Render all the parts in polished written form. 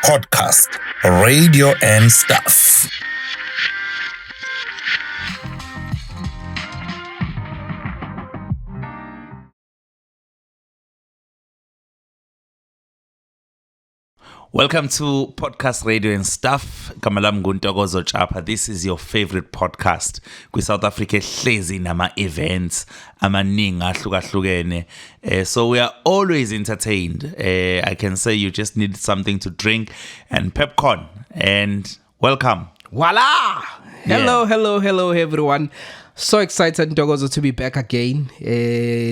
Podcast, Radio and Stuff. Welcome to Podcast Radio and Stuff. Igama lami nguNtokozo Tshapha. This is your favorite podcast kwi South Africa ehlezi nama events amaningi ahlukahlukene. So we are always entertained. I can say you just need something to drink and popcorn, and welcome. Voila! Hello, Yeah. hello, hello everyone. So excited, Ntokozo, to be back again.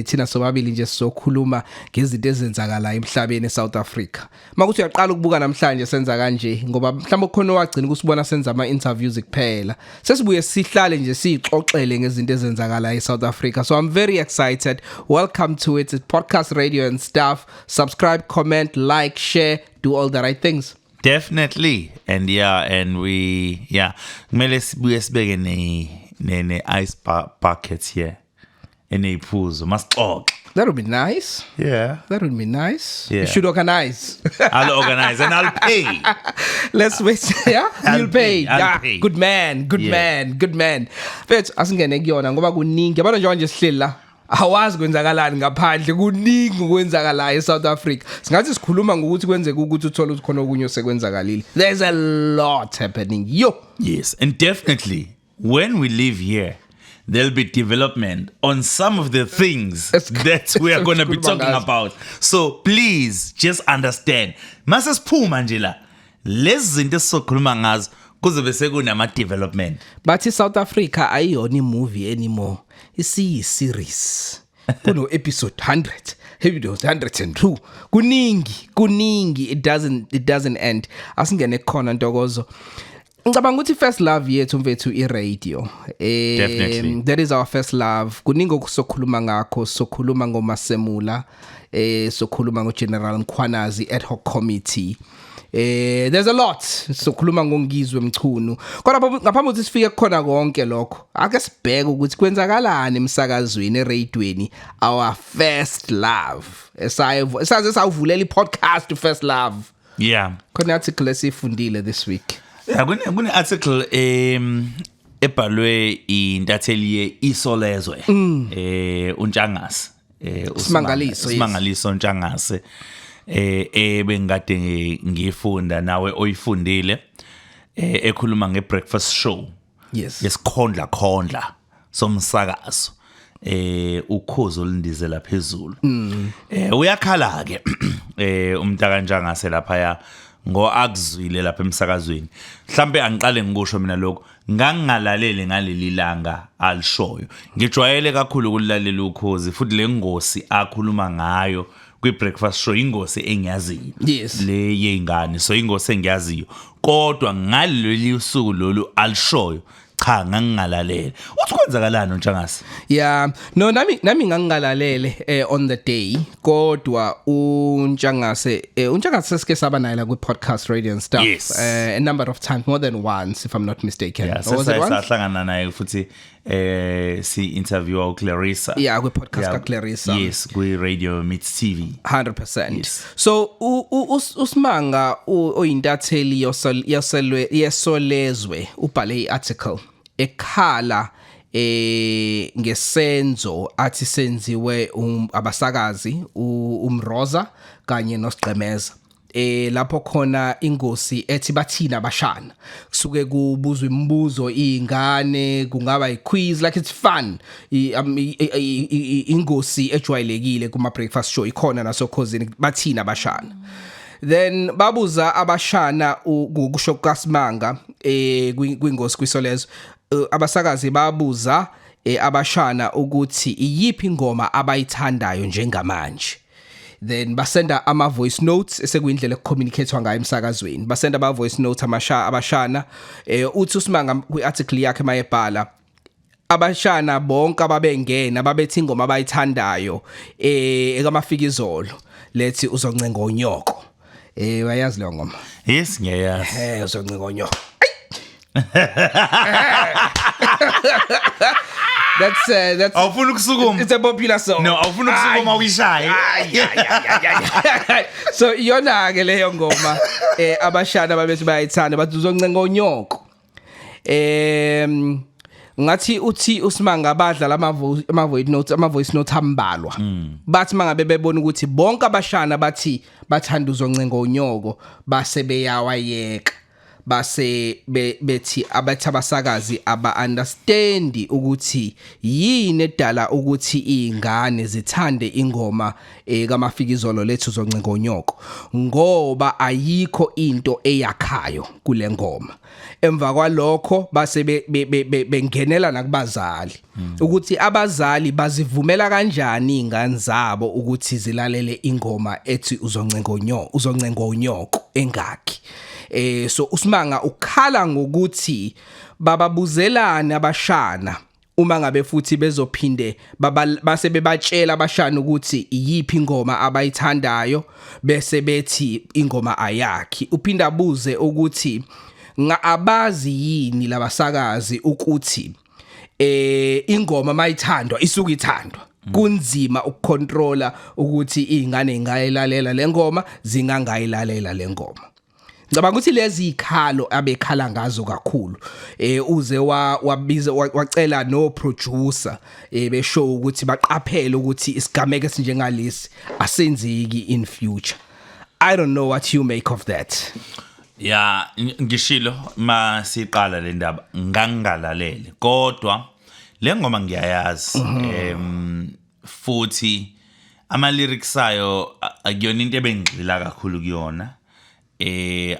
Thina sobabili nje sokhuluma ngezinto ezenzakala emhlabeni eSouth Africa. Makuthi uyaqala ukubuka namhlanje senza kanje ngoba mhlawumbe khona owagcina ukusibona senza ama interviews kuphela. Sesibuye sihlale nje sixoxele ngezinto ezenzakala eSouth Africa. So I'm very excited. Welcome to it. It's Podcast Radio and Stuff. Subscribe, comment, like, share, do all the right things. Definitely. And yeah, and we yeah, kumele sibuye sibeke ne ice bucket here. Eneyiphuzo masixoxe. That would be nice. Yeah. That would be nice. Yeah. You should organize. I'll organize and I'll pay. Let's wait. Yeah, I'll you'll pay. pay, I'll Yeah. pay. Good man. Good Yeah. man. Good man. Mfethu, asingene kuyona ngoba kuningi. Yabona njengoba nje sihleli la. Awazi kwenzakalani ngaphandle, kuningi okwenzakalayo eSouth Africa. Singathi sikhuluma ngokuthi kwenzeka ukuthi uthole ukuthi khona okunye osekwenzakalile. There's a lot happening. Yo. Yes, and definitely when we leave here, there'll be development on some of the things that we are going to be Esikhuluma talking ngazo. about. So please just understand. Mase siphuma nje la, lezi zinto esizokhuluma ngazo kuzobe sekunama development. Bathi South Africa ayiyona imovie anymore. Isiyi series. Kuno episode 100, episode 102. Kuningi, kuningi, it doesn't end. Asingene khona, Ntokozo. Ngicabanga ukuthi first love yethu, mfethu, i-radio. Definitely. That is our first love. Kuningi okusokhuluma ngakho, sokhuluma ngoMasemula, sokhuluma ngoGeneral Mkhwanazi ad hoc committee. There's a lot. Sokhuluma ngoNgizwe Mchunu. Kodwa ngaphambi ukuthi sifike khona konke lokho, ake sibheke ukuthi kwenzakalani emsakazweni, eradioweni, our first love. Esayivu esaze sawuvulela iPodcast First Love. Khona article esifundile this week. Yeah, kune article ebhalwe intatheli ye Isolezwe, uNtshangase, Simangaliso, yes. Simangaliso Ntshangase, ebengikade ngifunda nawe oyifundile, ekhuluma ngebreakfast show yesikhondla khondla somsakazo, ukhozi olundizela phezulu. Uyakhala ke umntaka Ntshangase lapha ya ngo akuzwile lapha emsakazweni. Mhlambe angiqale ngikusho mina lokho, ngangingalaleli ngaleli langa alishoyo. Ngijwayele kakhulu ukulalela ukhozi, futhi le ngosi akhuluma ngayo kwi breakfast show ingosi engiyaziyo le yeyingane, so ingosi engiyaziyo. Kodwa ngaleli usuku lolu alishoyo, cha, ngangingalalela. Uthi kwenzakalani, uNtshangase? Yeah, no, nami ngangingalalele on the day, kodwa uNtshangase sesike saba naye la ku Podcast Radio and Stuff a number of times, more than once if I'm not mistaken. Yeah. Or was it once? Sahlangana naye futhi si interviewa uClarissa. Yeah, kwi podcast ka Clarissa. Yes, kwi Radio Meets TV. 100%. Yes. So uSimanga oyintatheli yoselwe yesolezwe ubhale iarticle ekhala ngesenzo athi senziwe abasakazi uMroza kanye noSigqemeza, lapho khona ingosi ethi bathina abashana kusuke kubuzwa imibuzo izingane, kungaba iquiz, like it's fun. Ingosi ejwayelekile kuma breakfast show ikhona nasokhozini, bathina abashana. Then babuza abashana, kusho kaSimanga kwingosi kwisolezwe, abasakazi babuza abashana ukuthi iyiphi ingoma abayithandayo njengamanje. Then basenda ama voice notes, esekuyindlela ekucommunicate ngayo emsakazweni, basenda ama voice notes amasha abashana. Uthi uSimanga kwi-article yakhe mayebhala, abashana bonke ababengena babethi ingoma abayithandayo ekaMafika izolo lethi "Uzoncenga Unyoko". Uyayazi leyo ngoma? Yes, ngiyayazi. "Uzoncenga Unyoko". That's Awufuni ukusukuma? It's a popular song. No, awufuni ukusukuma uyishaye. Ay, ay, ay, ay, ay. So iyona ke leyo ngoma abashana babethi bayayithanda, bathi uzoncenga unyoko. Ngathi uthi uSimanga badlala ama voice notes, ama voice notes ambalwa. Bathi mangabe bebona ukuthi bonke abashana bathi bathanda uzoncenga unyoko, base beyawayeka, base bethi abathi abasakazi aba understand ukuthi yini edala ukuthi izingane zithande ingoma kaMafikizolo lethu uzoncenga unyoko, ngoba ayikho into eyakhayo kule ngoma. Emva kwalokho base bengenela nakubazali ukuthi abazali bazivumela kanjani ingane zabo ukuthi zilalele ingoma ethi uzoncenga unyoko, uzoncenga unyoko engakhi. So uSimanga ukhala ngokuthi bababuzelana abashana uma ngabe futhi bezophinde base bebatshela abashana ukuthi iyiphi ingoma abayithandayo, bese bethi ingoma ayakhi. Uphinda abuze ukuthi nga abazi yini labasakazi ukuthi ingoma mayithandwa isuka ithandwa, kunzima ukucontrola ukuthi izingane ingayilalela lengoma, zingangayilalela lengoma. Ngicabanga ukuthi lezi ikhalo abekhala ngazo kakhulu, uze wabiza wacela no producer beshow ukuthi baqaphele ukuthi isigameko esinjengalesi asenzeki in future. I don't know what you make of that. Ya, ngishilo masiqala le ndaba, ngangingalalele, kodwa le ngoma ngiyayazi, futhi ama lyrics ayo akuyona into ebengigxila kakhulu kuyona.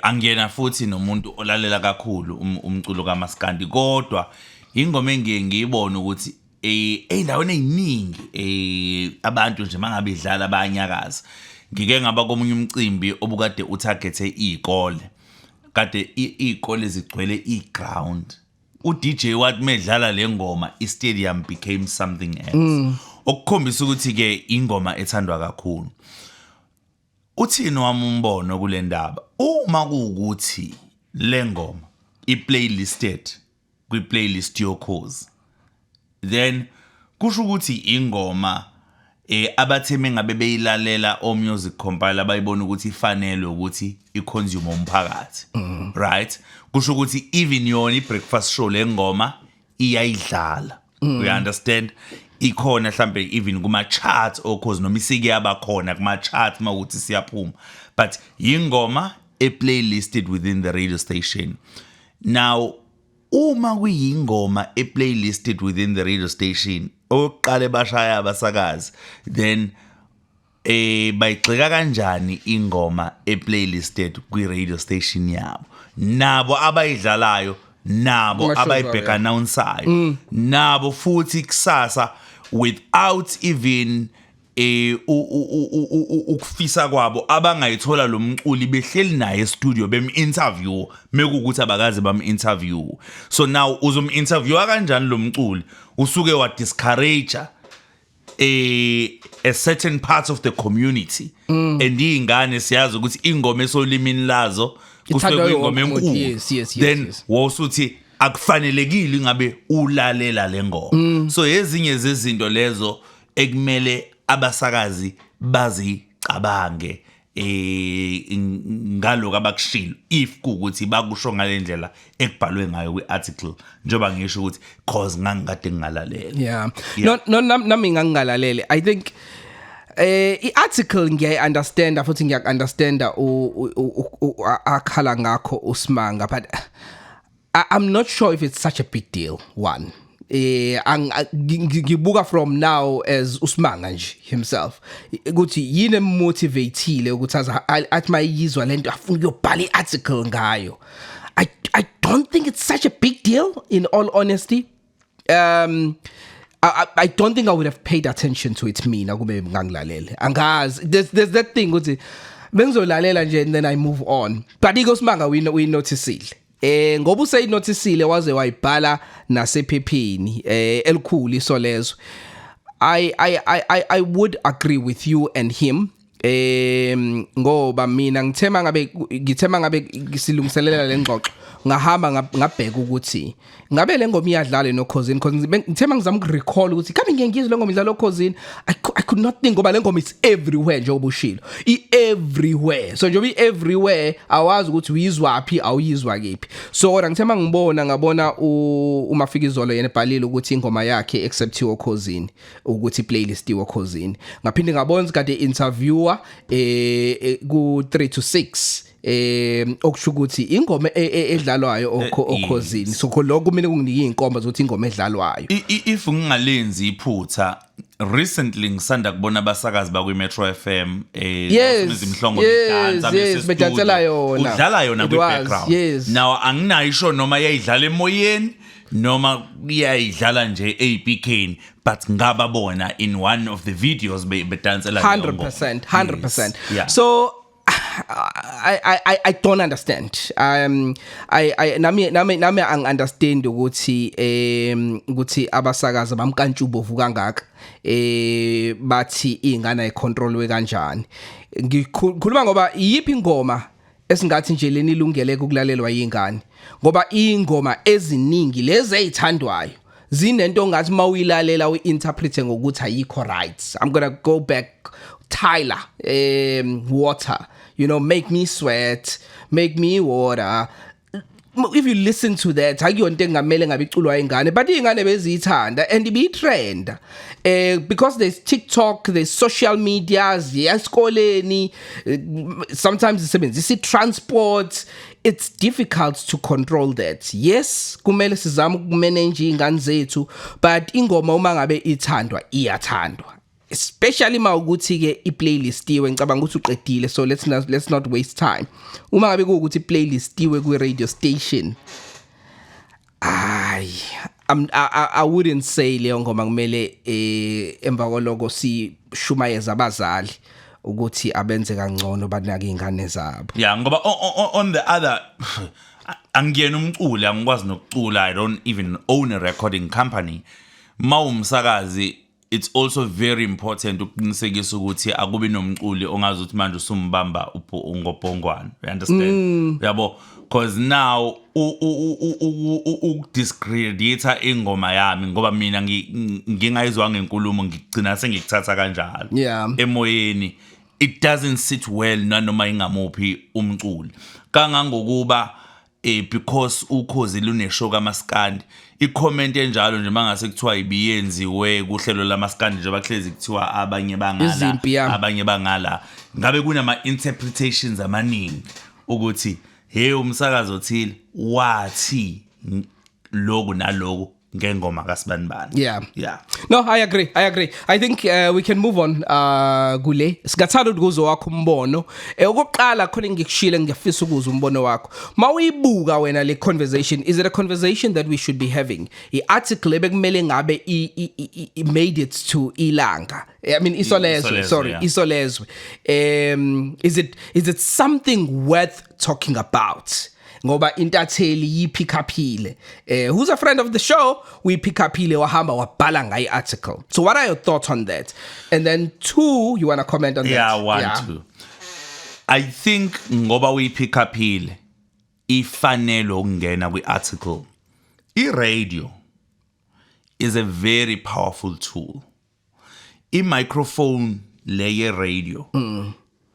Angiyena futhi nomuntu olalela kakhulu umculo kaMaskandi, kodwa ingoma engiye ngiyibone ukuthi ey'ndaweni ey'ningi abantu nje mangabe idlala bayanyakaza. Ngike ngaba komunye umcimbi obukade utargethe iy'kole, kade iy'kole zigcwele i-ground. U-DJ wathi medlala le ngoma, i-stadium became something else, okukhombisa ukuthi-ke ingoma ethandwa kakhulu. Uthini wami umbono kule ndaba? Uma kuwukuthi le ngoma i-playlisted kwi-playlist yoKhozi, then kusho ukuthi ingoma abathe mengabe beyilalela o music compiler bayibona ukuthi ifanele ukuthi iconsume umphakathi, right? Kusho ukuthi even yona i-breakfast show le ngoma iyayidlala, you understand? Ikhona mhlambe even kuma charts oKhozi, noma isike yaba khona kuma charts mawukuthi siyaphuma, but ingoma e playlisted within the radio station. Now uma kuyingoma e playlisted within the radio station, oqale bashaya abasakazi, then bayigxeka kanjani ingoma e playlisted kwi radio station yabo, nabo abayidlalayo, nabo Kuma-shows abayibheka abo, announceayo nabo futhi kusasa, without even ukufisa kwabo, abangayithola lo mculi behleli naye e-studio bem interview, mekukuthi abakaze bam interview? So now uzom interview kanjani lo mculi usuke wa discourage a certain part of the community? And ingane siyazi ukuthi ingoma esolimini lazo kusuke Ithandwa kuyingoma wonke umuntu. enkulu. Then wawusuthi akufanelekile ingabe ulalela le ngoma. So ezinye zezinto lezo ekumele abasakazi bazicabange ngaloko abakushilo, if kuukuthi bakusho ngalendlela ekubhalwe ngayo kwi-article, njengoba ngisho ukuthi cause ngangikade ngingalalela. No, nami ngangingalalele. I think i-article ngiyayi understand, futhi ngiyak understand akhala ngakho uSimanga, but I'm not sure if it's such a big deal. One, ngibuka from now as uSimanga nje himself, ukuthi yini emotivateile ukuthi athi mayizwa lento afuna ukuyobhala i-article ngayo. I don't think it's such a big deal, in all honesty. I don't think I would have paid attention to it mina kube ngangilalele. Angazi, there's that thing ukuthi bengizolalela nje and then I move on, but ikoSimanga we noticeile, ngoba useyinoticile waze wayibhala nasephepheni elikhulu iSolezwe. I would agree with you and him. Ngoba mina ngithema ngabe silungiselela lengxoxo, ngahamba ngabheka ukuthi ngabe le ngoma iyadlala noKhozini, because ngithema ngizama ukurecall ukuthi kambe ngiye ngizwe le ngoma idlala oKhozini. I could not think, ngoba le ngoma is everywhere, njengoba ushilo, i everywhere. So njengoba i everywhere, awazi ukuthi uyizwaphi, awuyizwa kephi. So kodwa ngithema ngibona, ngabona uMafikizolo yena ebhalile ukuthi ingoma yakhe acceptiwe oKhozini, ukuthi playlist iwoKhozini. Ngaphinde ngabona kade interviewer ku 3 to 6, okusho ukuthi ingoma edlalwayo oKhozini. So lokho kumele kunginike inkomba zokuthi ingoma edlalwayo. If ngingalenzi iphutha, recently ngisanda kubona abasakazi bakwi Metro FM Mhlongo bedansa bese bedansela yona. Udlala yona It kwi was, background. Now anginayo noma yayidlala emoyeni noma iyayidlala nje APK, but ngababona in one of the videos bedansela leyo ngoma. 100%, 100%. Yes. Yeah. So I don't understand. I nami ang understand ukuthi abasakazi bamkantshubovu kangaka bathi ingane ayicontrolwe kanjani. Ngikhuluma ngoba iyiphi ingoma esingathi nje leni ilungele ukulalelwa yingane? Ngoba ingoma eziningi lezi ezithandwayo zinento ongathi mawuyilalela uinterprete ngokuthi ayikho right. I'm going to go back, Tyler, Water, "Make me sweat, make me water." If you listen to that, akuyonto engamele ngabe iculwa ingane, but ingane beziyithanda and ibi-trend because there's TikTok, there's social medias, yesikoleni, sometimes isebenzisa transport. It's difficult to control that. Yes, kumele sizame ukumanage ingane zethu, but ingoma uma ngabe ithandwa, iyathandwa, especially mawukuthi ke iplaylist iwe. Ngicabanga ukuthi uqedile, so let's not waste time. Uma ngabe kuwukuthi iplaylist iwe kwi radio station, ay, I wouldn't say leyo ngoma kumele emva kwaloko sishumayeza abazali ukuthi abenze kangcono, banake ingane zabo. Yeah, ngoba on the other, angiyena umculi, angikwazi nokucula, I don't even own a recording company. Mawumsakazi, it's also very important ukuqinisekisa ukuthi akubi nomculi ongazi ukuthi manje usumbamba ngobhongwane, you understand, yabo? Because now ukudiscredita ingoma yami ngoba mina ngingayizwanga ngenkulumo, ngigcina sengikuthatha kanjalo emoyeni. It doesn't sit well nanoma ingamuphi umculi, kangangokuba because Ukhozi luneshow kaMaskandi, i-comment enjalo nje mangase kuthiwa ibiyenziwe kuhlelo lamaskandi nje, bahlezi kuthiwa abanye bangala, Izimpi, yeah. abanye bangala, ngabe kunama interpretations amaningi ukuthi hey, umsakazo othile wathi lokhu naloku ngengoma kaSibanibani. No, I agree. I agree. I think we can move on kule. Singathanda ukuzwa wakho umbono. Okokuqala khona ngikushile, ngiyafisa ukuzwa umbono wakho. Mawuyibuka wena le conversation, is it a conversation that we should be having? I-article ebekumele ngabe i made it to Ilanga. I mean Isolezwe, Isolezwe, sorry, Isolezwe. Is it something worth talking about? Ngoba intatheli yipick upile, who's a friend of the show, we pick upile, wahamba wabhala ngayi article. So what are your thoughts on that? And then two, you want to comment on Yeah, that? I want to. I think ngoba uyipick upile, ifanele ukungena kwi-article. I-radio is a very powerful tool. I-microphone le ye-radio,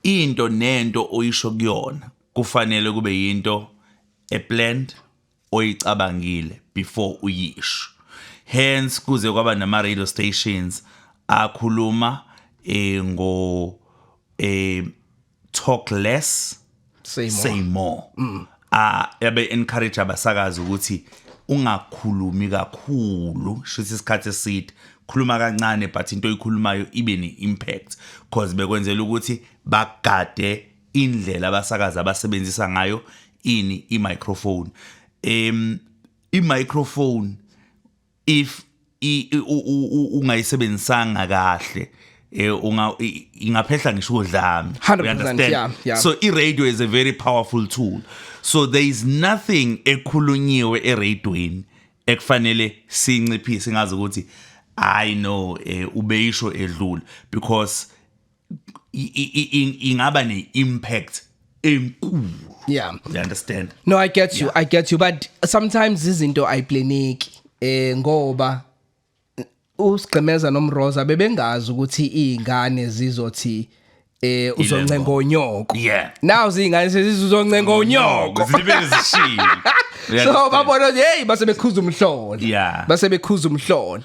into nento oyisho kuyona kufanele kube yinto eplanned, oyicabangile before uyisho. Hence kuze kwaba nama radio stations akhuluma ngo talk less, say more. Say more. Ah, yabe encourage abasakazi ukuthi ungakhulumi kakhulu, shuthi isikhathi eside, khuluma kancane, but into oyikhulumayo ibe ne-impact, cause bekwenzela ukuthi bagade indlela abasakazi abasebenzisa ngayo ini i-microphone. I-microphone if ungayisebenzisanga kahle, unga ingaphehla ngisho udlame. 100%, You understand? yeah. So i-radio is a very powerful tool, so there is nothing ekhulunyiwe eradweni ekufanele sinciphise ngazi ukuthi I know ubeyisho edlula, because Ingaba ne-impact enkulu. You understand? No, I get you. I get you, but sometimes izinto ayiplaneki ngoba usigqemeza nomroza bebengazi ukuthi izingane zizothi uzoncenga onyoko. Now zingane sezizoncenga onyoko. Zibe zishilo. You So understand? babona ukuthi, hey, base bekhuza umhlolo. Base bekhuza umhlolo.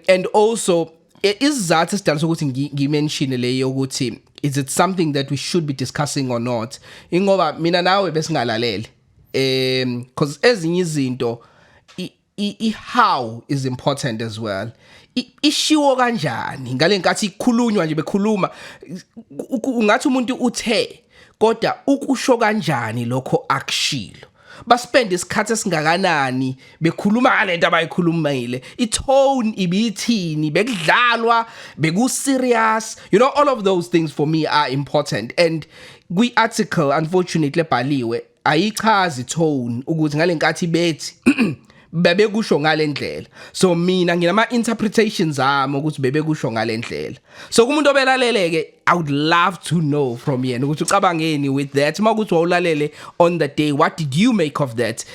And also isizathu esidala sokuthi ngimention le yokuthi is it something that we should be discussing or not, ingoba mina nawe besingalaleli, because ezinye izinto i how is important as well. Ishiwo kanjani ngale nkathi ikhulunywa nje, bekhuluma, ungathi umuntu uthe, kodwa ukusho kanjani lokho akushilo, baspend isikhathi esingakanani bekhuluma ngalento abayikhulumile, itone ibithini, bekudlalwa, beku serious, all of those things for me are important. And kwi article, unfortunately, ebhaliwe ayichazi tone ukuthi ngalenkathi bethi bebekusho ngalendlela. So mina nginama interpretations ami ukuthi bebekusho ngalendlela. So kumuntu obelalele ke, I would love to know from yena ukuthi ucabangeni with that, makuthi wawulalele on the day, what did you make of that,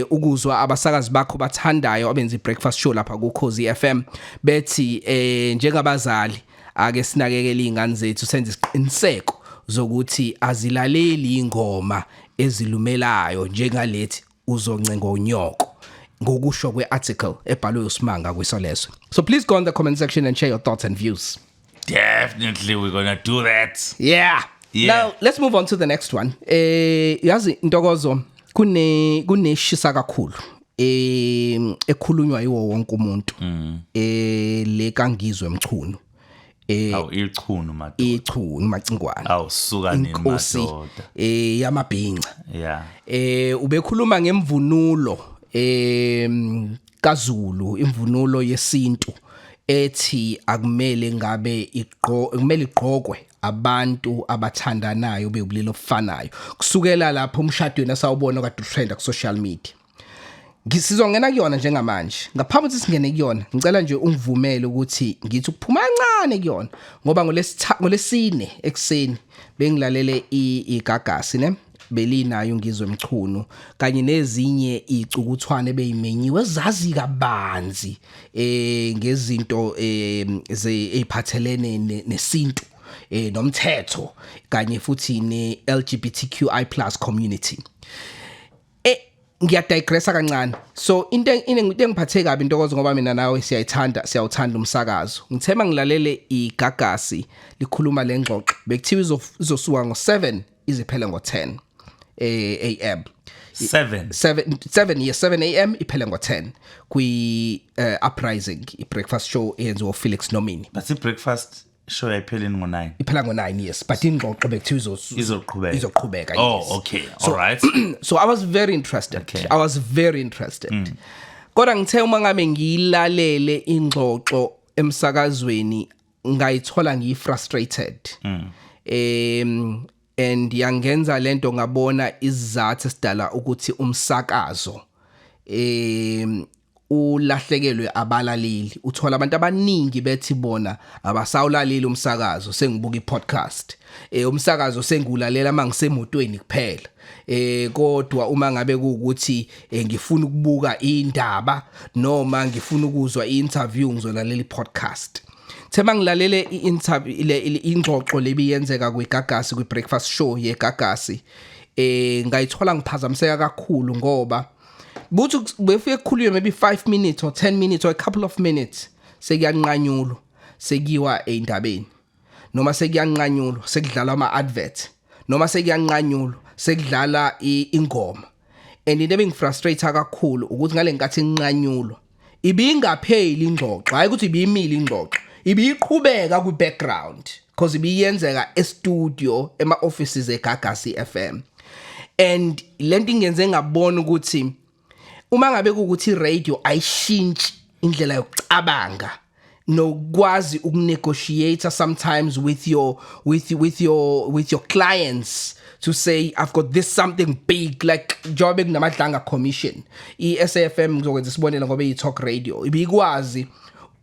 ukuzwa abasakazi bakho bathandayo abenza breakfast show lapha ku Khozi FM bethi njengabazali ake sinakekele izingane zethu, senze isiqiniseko zokuthi azilaleli ingoma ezilumelayo njengalethi uzoncenga unyoko, ngokusho kwearticle ebhalwe uSimanga kwiSolezwe. So please go on the comment section and share your thoughts and views. Definitely we're gonna do that. Now let's move on to the next one. Yazi Ntokozo, kuneshisa kakhulu ekhulunywa yiwo wonke umuntu, le kaNgizwe Mchunu. Awu, ichunu madoda. Ichunu macingwane. Awu, suka nini Inkosi madoda. Yamabhinca. Ubekhuluma ngemvunulo kaZulu, imvunulo yesintu ethi akumele ngabe igqo kumele igqokwe abantu abathandanayo bebulili obufanayo, kusukela lapho umshadweni asawubona kade utrenda ku social media. Ngisizongena kuyona njengamanje. Ngaphambi ukuthi singene kuyona, ngicela nje ungivumele ukuthi ngithi ukuphuma kancane kuyona, ngoba ngolesine ekseni bengilalele iGagasi ne belinayo Ngizwe Mchunu kanye nezinye icukuthwane beyimenyiwe zazi kabanzi ngezinto ze eziphathelene nesintu nomthetho kanye futhi ne LGBTQI+ community. Ngiyadigressa kancane. So into engiphathe kabi, Intokozo, ngoba mina nawe siyayithanda, siyawuthanda umsakazo, ngithema ngilalele iGagasi likhuluma lengxoxo, bekuthiwa izosuka ngo7 iziphele ngo10 AM. 7? 7, 7, yes, 7 AM iphele ngo10 kwi Uprising, i breakfast show eyenziwa Felix Nomini. But i-breakfast show ayipheleni ngo-9? Iphela ngo9, yes, but ingxoxo bekuthiwa Izoqhubeka. Izoqhubeka. Oh. Yes. Okay, all right. So I was very interested. I was very interested. Kodwa ngithe uma ngabe ngiyilalele ingxoxo emsakazweni, ngayithola ngiyi frustrated. And yangenza lento ngabona isizathu esidala ukuthi umsakazo ulahlekelwe abalaleli. Uthola abantu abaningi bethi bona abasawulaleli umsakazo, sengibuka i-podcast, umsakazo sengulalela mangisemotweni kuphela, kodwa uma ngabe kuukuthi ngifuna ukubuka indaba noma ngifuna ukuzwa i-interview, ngizolalela i-podcast. Thema ngilalele i-interview le, ingxoxo lebiyenzeka kwiGagasi, kwi-breakfast show yeGagasi, ngayithola ngiphazamiseka kakhulu, ngoba buthi befike kukhulunywe maybe 5 minutes or 10 minutes or a couple of minutes, sekuyanqanyulwa, sekuyiwa eindabeni, noma sekuyanqanyulwa, sekudlala ama advert, noma sekuyanqanyulwa, sekudlala ingoma. And into ebengifrustrate kakhulu ukuthi ngale nkathi inqanyulwa ibingapheli ingxoxo, hayi ukuthi ibimile ingxoxo, ibiqhubeka ku background because ibiyenzeka e studio, ema offices eGagasi FM. And lento ingenze ngabona ukuthi uma ngabe kuukuthi iradio ayishintshi indlela yokucabanga nokwazi ukunegotiate sometimes with your clients to say, "I've got this something big," like njengoba kunaMadlanga Commission, iSAFM, ngizokwenza isibonelo ngoba iyi talk radio, ibikwazi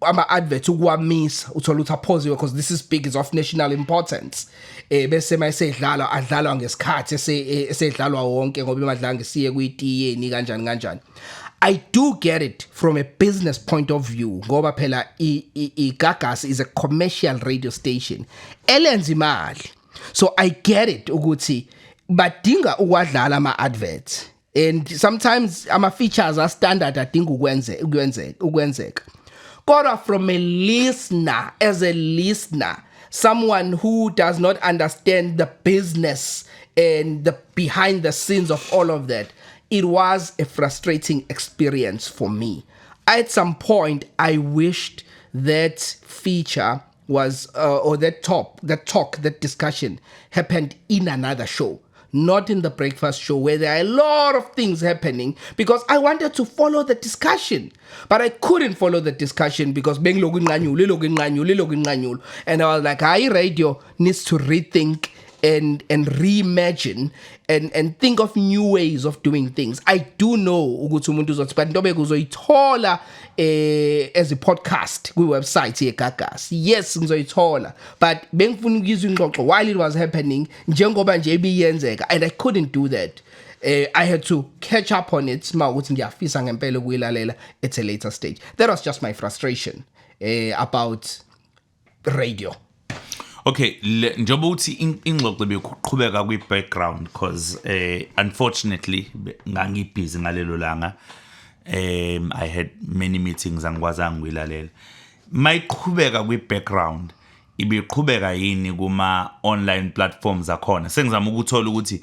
Ama adverts ukuwamisa, uthola ukuthi apausiwe because this is big, is of national importance, bese mayisedlalwa, adlalwa ngesikhathi esedlalwa wonke, ngoba iMadlanga siye kuyitiyeni kanjani kanjani. I do get it from a business point of view, ngoba phela iGagasi is a commercial radio station elenza imali, so I get it ukuthi badinga ukwadlala ama adverts and sometimes ama features are standard, adinga ukwenzeka. Kodwa from a listener, as a listener, someone who does not understand the business and the behind the scenes of all of that, it was a frustrating experience for me. At some point I wished that feature was or that talk, that discussion happened in another show, not in the breakfast show where there are a lot of things happening, because I wanted to follow the discussion, but I couldn't follow the discussion because bengiloku inqanyulo, iloku inqanyulo, iloku inqanyulo, and I was like, hayi, radio needs to rethink and reimagine and think of new ways of doing things. I do know ukuthi umuntu uzothi, but ntobe uzoyithola as a podcast kwi website yeGagasi. Yes, ngizoyithola, but bengifuna ukuzwa ingxoxo while it was happening, njengoba nje ibiyenzeka, and I couldn't do that. I had to catch up on it mawukuthi ngiyafisa ngempela ukuyilalela at a later stage. That was just my frustration about radio. Okay, njengoba uthi ingxoxo bekuqhubeka kwi background, because unfortunately ngangibusy ngalelo langa. I had many meetings, angikwazanga ukuyilalela. Mayiqhubeka kwi background, ibiqhubeka yini kuma online platforms akhona? Sengizama ukuthola ukuthi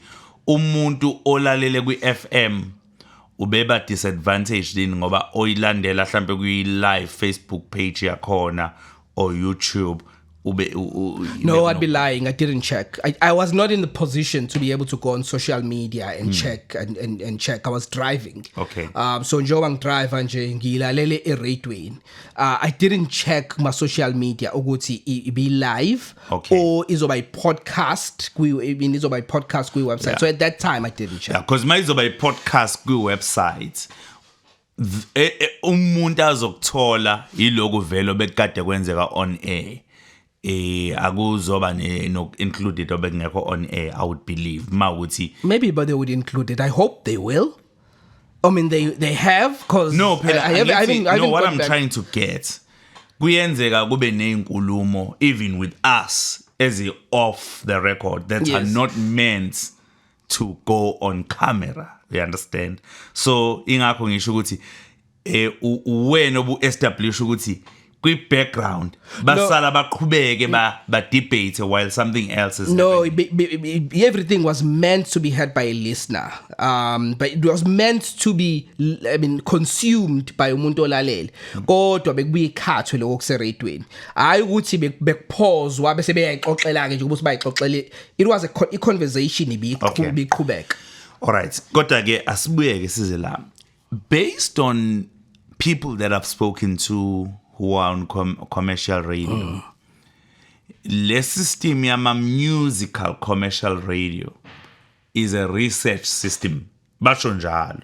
umuntu olalele kwi FM ubeba disadvantaged yini, ngoba oyilandela mhlambe kwi live Facebook page yakhona or YouTube ube No, I'd be lying. I didn't check. I was not in the position to be able to go on social media and check and check. I was driving. So njengoba ngidrive nje, ngiyilalele eradweni. I didn't check my social media ukuthi ibi live or izoba i podcast kwi, I mean, izoba i podcast kwi website. So at that time I didn't check. Yeah, because mayizoba i-podcast kwi-website, umuntu azokuthola yiloku vele bekade kwenzeka on air. Akuzoba no included obekungekho on air, I would believe, mawuthi. Maybe, but they would include it. I hope they will. I mean, they have, because No, phela I angithi- haven't, I no, haven't what got I'm back. trying to get, kuyenzeka kube nezinkulumo even with us as a off the record that are not meant to go on camera, you understand? So ingakho ngisho ukuthi wena obu establish ukuthi kwi background basala baqhubeke ba debate while something else is No, happening. Everything was meant to be heard by a listener. But it was meant to be, I mean, consumed by umuntu olalele. Kodwa bekubuye ikhathwe lokho kuseradweni. Hayi ukuthi bekupauswa bese beyayixoxela ke nje ukuthi bayixoxele. It was a conversation ibiqhubeka. All right, kodwa ke asibuyeke size la. Based on people that I've spoken to who are on commercial radio, le system yama musical commercial radio is a research system. Basho njalo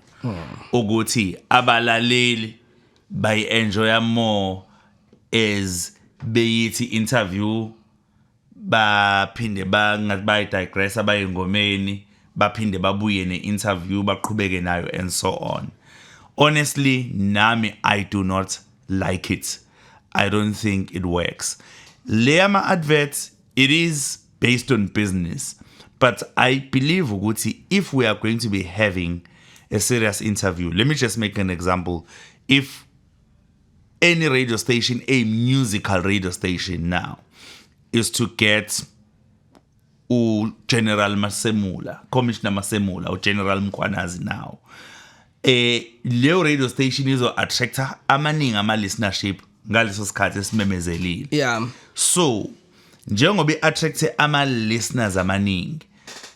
ukuthi abalaleli bayi enjoy more as beyithi interview, baphinde bangathi bayidigressa bayingomeni, baphinde babuye ne-interview, baqhubeke nayo and so on. Honestly, nami I do not like it. I don't think it works. Le ama-adverts, it is based on business, but I believe ukuthi if we are going to be having a serious interview, let me just make an example, if any radio station, a musical radio station now, is to get uGeneral Masemula, Commissioner Masemula, uGeneral Mkhwanazi now, leyo radio station izo attracta amaningi ama listenership ngaleso sikhathi esimemezelile. So njengoba i-attracte ama listeners amaningi,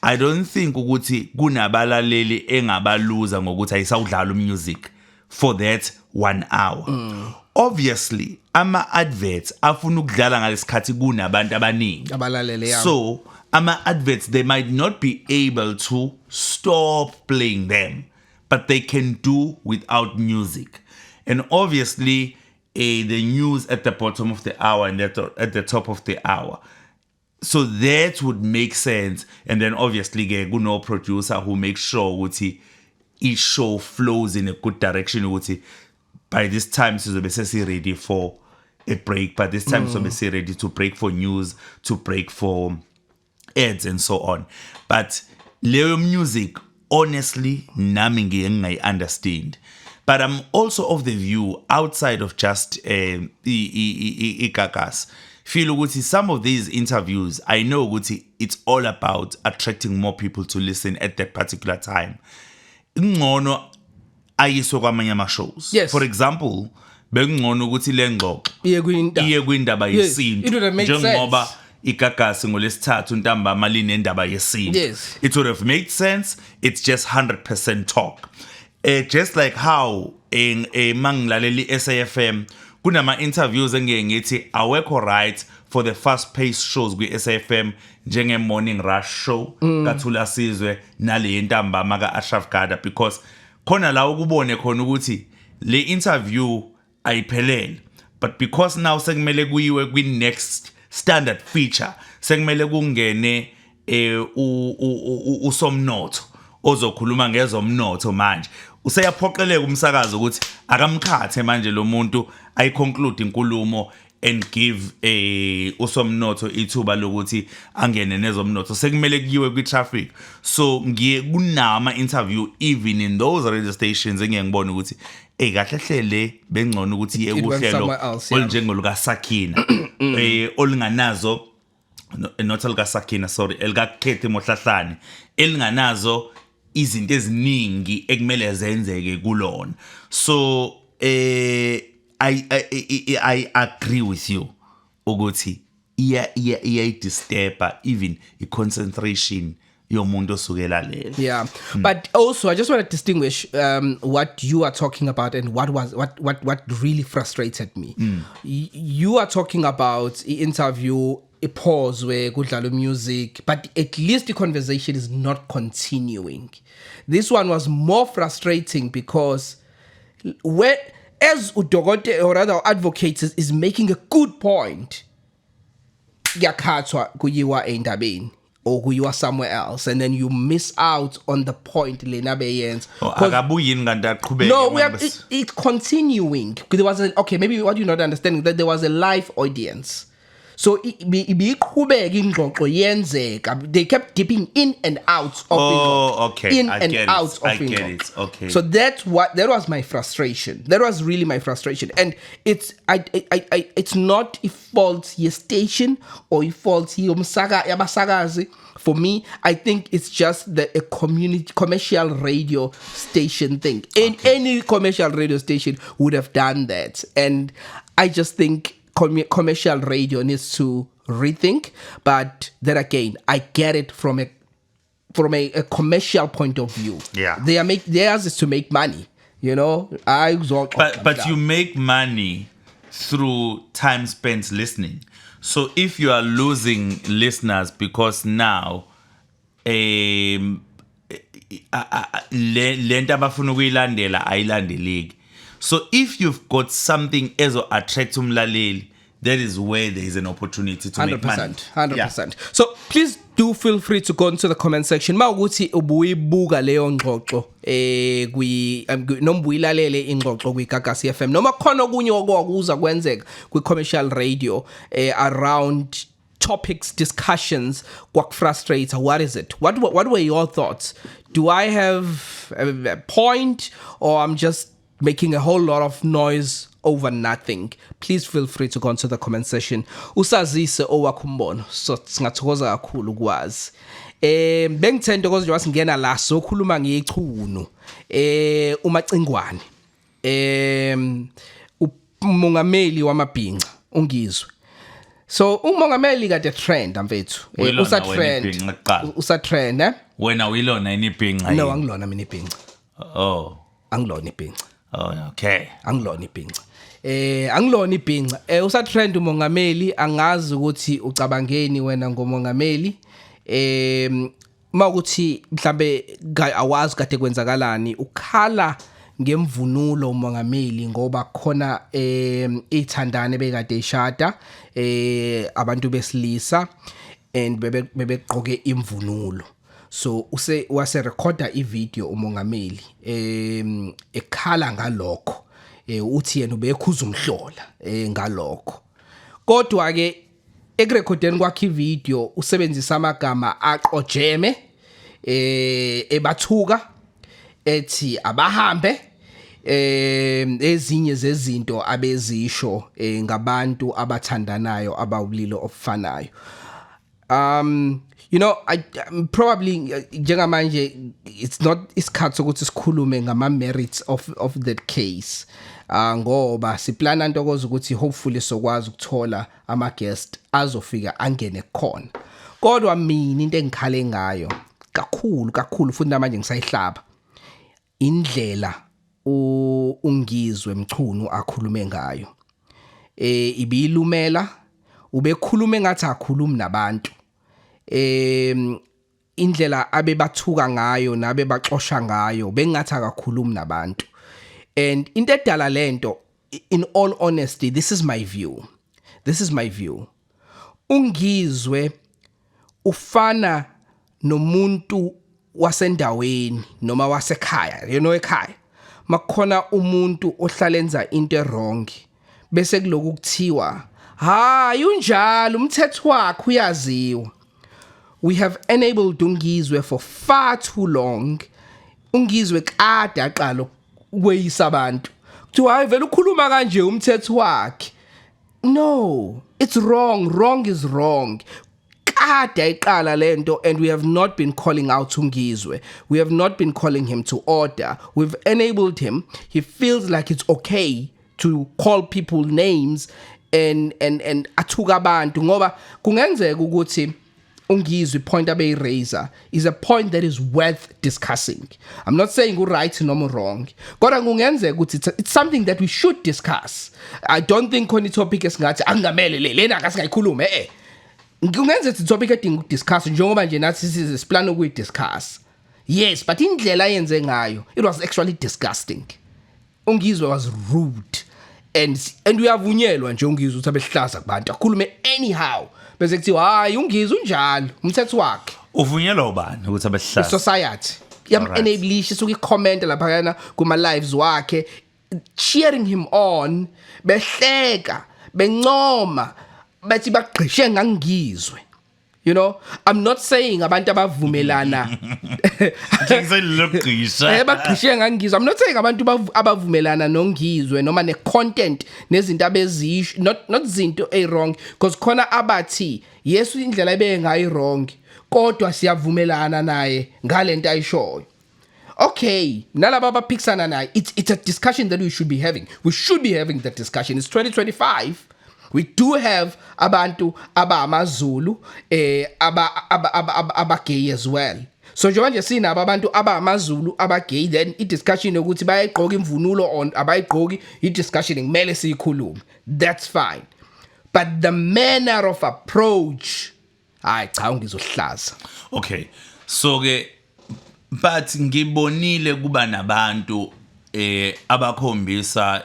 I don't think ukuthi kunabalaleli engabaluza ngokuthi ayisawudlala umusic for that one hour. Obviously ama adverts afuna ukudlala ngalesikhathi kunabantu abaningi Abalalele, yeah. So ama adverts, they might not be able to stop playing them, but they can do without music. And obviously the news at the bottom of the hour and at the top of the hour. So that would make sense. And then obviously ke kuno producer who makes sure ukuthi each show flows in a good direction, ukuthi by this time sizobe sesi ready for a break, by this time sizobe si ready to break for news, to break for ads and so on. But leyo music, honestly, nami ngiye ngingayi-understand. But I'm also of the view, outside of just iGagasi, feel ukuthi some of these interviews, I know ukuthi it's all about attracting more people to listen at that particular time. Ngcono ayiswe kwamanye ama-shows. For example, bekungcono ukuthi le ngxoxo iye kwindaba iye kwindaba yesintu, It would have made njengoba sense. iGagasi ngolesithathu ntambama linendaba yesintu. It would have made sense. It's just 100% talk, just like how mangilalela i-SAFM kunama interviews engiye ngithi awekho right for the fast paced shows kwi-SAFM, njenge Morning Rush show kaThula Sizwe nale ntambama ka-Ashraf Gada, because khona la ukubone khona ukuthi le interview ayiphelele, but because now sekumele kuyiwe kwi-next standard feature, sekumele kungene usomnotho ozokhuluma ngezomnotho, manje useyaphoqeleka umsakazo ukuthi akamkhathe manje lo muntu, ayiconclude inkulumo and give usomnotho ithuba lokuthi angene nezomnotho, sekumele kuyiwe kwi-traffic. So ngiye kunama interview even in those radio stations engiye ngibone ukuthi ey, kahle hle bengcono ukuthi iye It went kuhlelo somewhere else, yeah. olunjengolukaSakina, olunganazo, no, not elikaSakina, sorry, elikaKhethi Mohlahlane, elinganazo izinto eziningi ekumele zenzeke kulona. So I agree with you ukuthi iya disturb even i concentration yomuntu osukela lela. Yeah, but also I just want to distinguish what you are talking about and what was what really frustrated me. You are talking about the interview, a pause where kudlalwa music, but at least the conversation is not continuing. This one was more frustrating because where as udokote, or rather advocate, is making a good point, kuyakhathwa kuyiwa endabeni or kuyiwa somewhere else, and then you miss out on the point lena beyenza. Oh, akabuyini kanti aqhubeke? No, we are it's continuing. There was a, okay, maybe what you're not understanding, that there was a live audience, so ibiqhubeka ingxoxo yenzeka. They kept dipping in and out of Oh, ingxoxo. Okay. In I and get it. out of I get ingxoxo. it. Okay. So that's what, that was my frustration. That was really my frustration. And it's I it's not a fault ye station or a fault yomsaka yabasakazi. For me, I think it's just the a community commercial radio station thing. In any commercial radio station would have done that. And I just think commercial radio needs to rethink. But then again, I get it from a commercial point of view. They are make theirs is to make money. I But you make money through time spent listening. So if you are losing listeners because now le lento abafuna ukuyilandela ayilandeleki, so if you've got something ezo attract umlaleli, that is where there is an opportunity to make money. 100%, 100%. So please do feel free to go into the comment section mawukuthi ubuyibuka leyo ngxoxo noma ubuyilalele ingxoxo kwiGagasi FM, noma khona okunye okwakuza kwenzeka kwi commercial radio around topics, discussions kwakufrustrate. What is it? What were your thoughts? Do I have a point or I'm just making a whole lot of noise over nothing? Please feel free to go into the comment section, usazise owakho umbono. So singathokoza kakhulu ukwazi. Bengithanda ntokozo, njengoba singena la sokhuluma ngeChunu, uMacingwane, umongameli wamabhinca uNgizwe. So umongameli kade trend, mfethu. Uyilona Usa wena trend. ibhinca kuqala? Usa trend, eh? Wena uyilona yini ibhinca No. yini? Angilona mina ibhinca. Oh. Angilona ibhinca. Oh, okay. Angilona ibhinca, angilona ibhinca. Usa trend umongameli. Angazi ukuthi ucabangeni wena ngomongameli, mawukuthi mhlambe awazi kade kwenzakalani, ukhala. Ngemvunulo umongameli, ngoba khona ithandane bekade ishada abantu besilisa and bebe bebegqoke imvunulo, so use wase recorda ivideo umongameli ekhala ngalokho, uthi yena ubekhuza umhlola ngalokho. Kodwa ke ekurekhodeni kwakhe ivideo usebenzisa amagama aqojeme, ebathuka, ethi abahambe, ezinye zezinto abezisho ngabantu abathandanayo abawulilo ofanayo. You know I um, probably njengamanje it's not isikhathi sokuthi sikhulume ngama merits of that case, ngoba siplana, Ntokozo, ukuthi hopefully sokwazi ukuthola ama guest azofika angene khona. Kodwa mina into engikhale ngayo kakhulu kakhulu, futhi namanje ngisayihlaba, indlela uNgizwe Mchunu akhulume ngayo ibilumela. Ubekhuluma engathi akhulumi nabantu. Indlela abebathuka ngayo nabe baxosha ngayo, bengathi akakhulumi nabantu. And into edala lento, in all honesty, this is my view, this is my view, uNgizwe ufana nomuntu wasendaweni noma wasekhaya, ekhaya makukhona umuntu ohlala enza into ewrong, bese kuloku kuthiwa, "Hayi, unjalo umthetho wakhe, uyaziwa." We have enabled uNgizwe for far too long. UNgizwe kade aqala ukweyisa abantu, kuthiwa, "Hayi, vele ukhuluma kanje, umthetho wakhe." No, it's wrong. Wrong is wrong. Kade ayiqala lento and we have not been calling out uNgizwe. We have not been calling him to order. We've enabled him. He feels like it's okay to call people names and athuka abantu, ngoba kungenzeka ukuthi uNgizwe point abeyi-raisa is a point that is worth discussing. I'm not saying u-right noma wrong, kodwa kungenzeka ukuthi it's something that we should discuss. I don't think khona itopic esingathi angamele le lena akasingayikhulume. Kungenzeka itopic edinga ukudiscuss, njengoba nje nathi size siplan ukuyidiscuss, yes, but indlela ayenze ngayo, it was actually disgusting. UNgizwe was rude and uyavunyelwa nje uNgizwe ukuthi abehlaza kubantu, akhulume anyhow, bese kuthiwa, "Hayi, uNgizwe unjalo, umthetho wakhe." Uvunyelwa ubani ukuthi abehlaza? Society yam enable isuke icomment lapha yana kuma lives wakhe, cheering him on, behleka, bencoma, bathi bagqishe ngaNgizwe. I'm not saying abantu abavumelana Njengiselokugqisha. Bagqishe ngaNgizwe. I'm not saying abantu abavumelana noNgizwe noma ne content nezinto abezisho, not izinto ey wrong, because khona abathi yes, indlela ebeke ngayo wrong, kodwa siyavumelana naye ngalento ayishoyo. Okay, nalaba abaphikisana naye, it's a discussion that we should be having. We should be having that discussion. It's 2025. We do have abantu abamaZulu aba gay as well. So njengoba nje sinabo abantu abamaZulu aba gay, then i discussion yokuthi bayayigqoka imvunulo on abayigqoki, i discussion kumele siyikhulume. That's fine, but the manner of approach, hayi cha, ngizohlaza. Okay, so ke but ngibonile kuba nabantu abakhombisa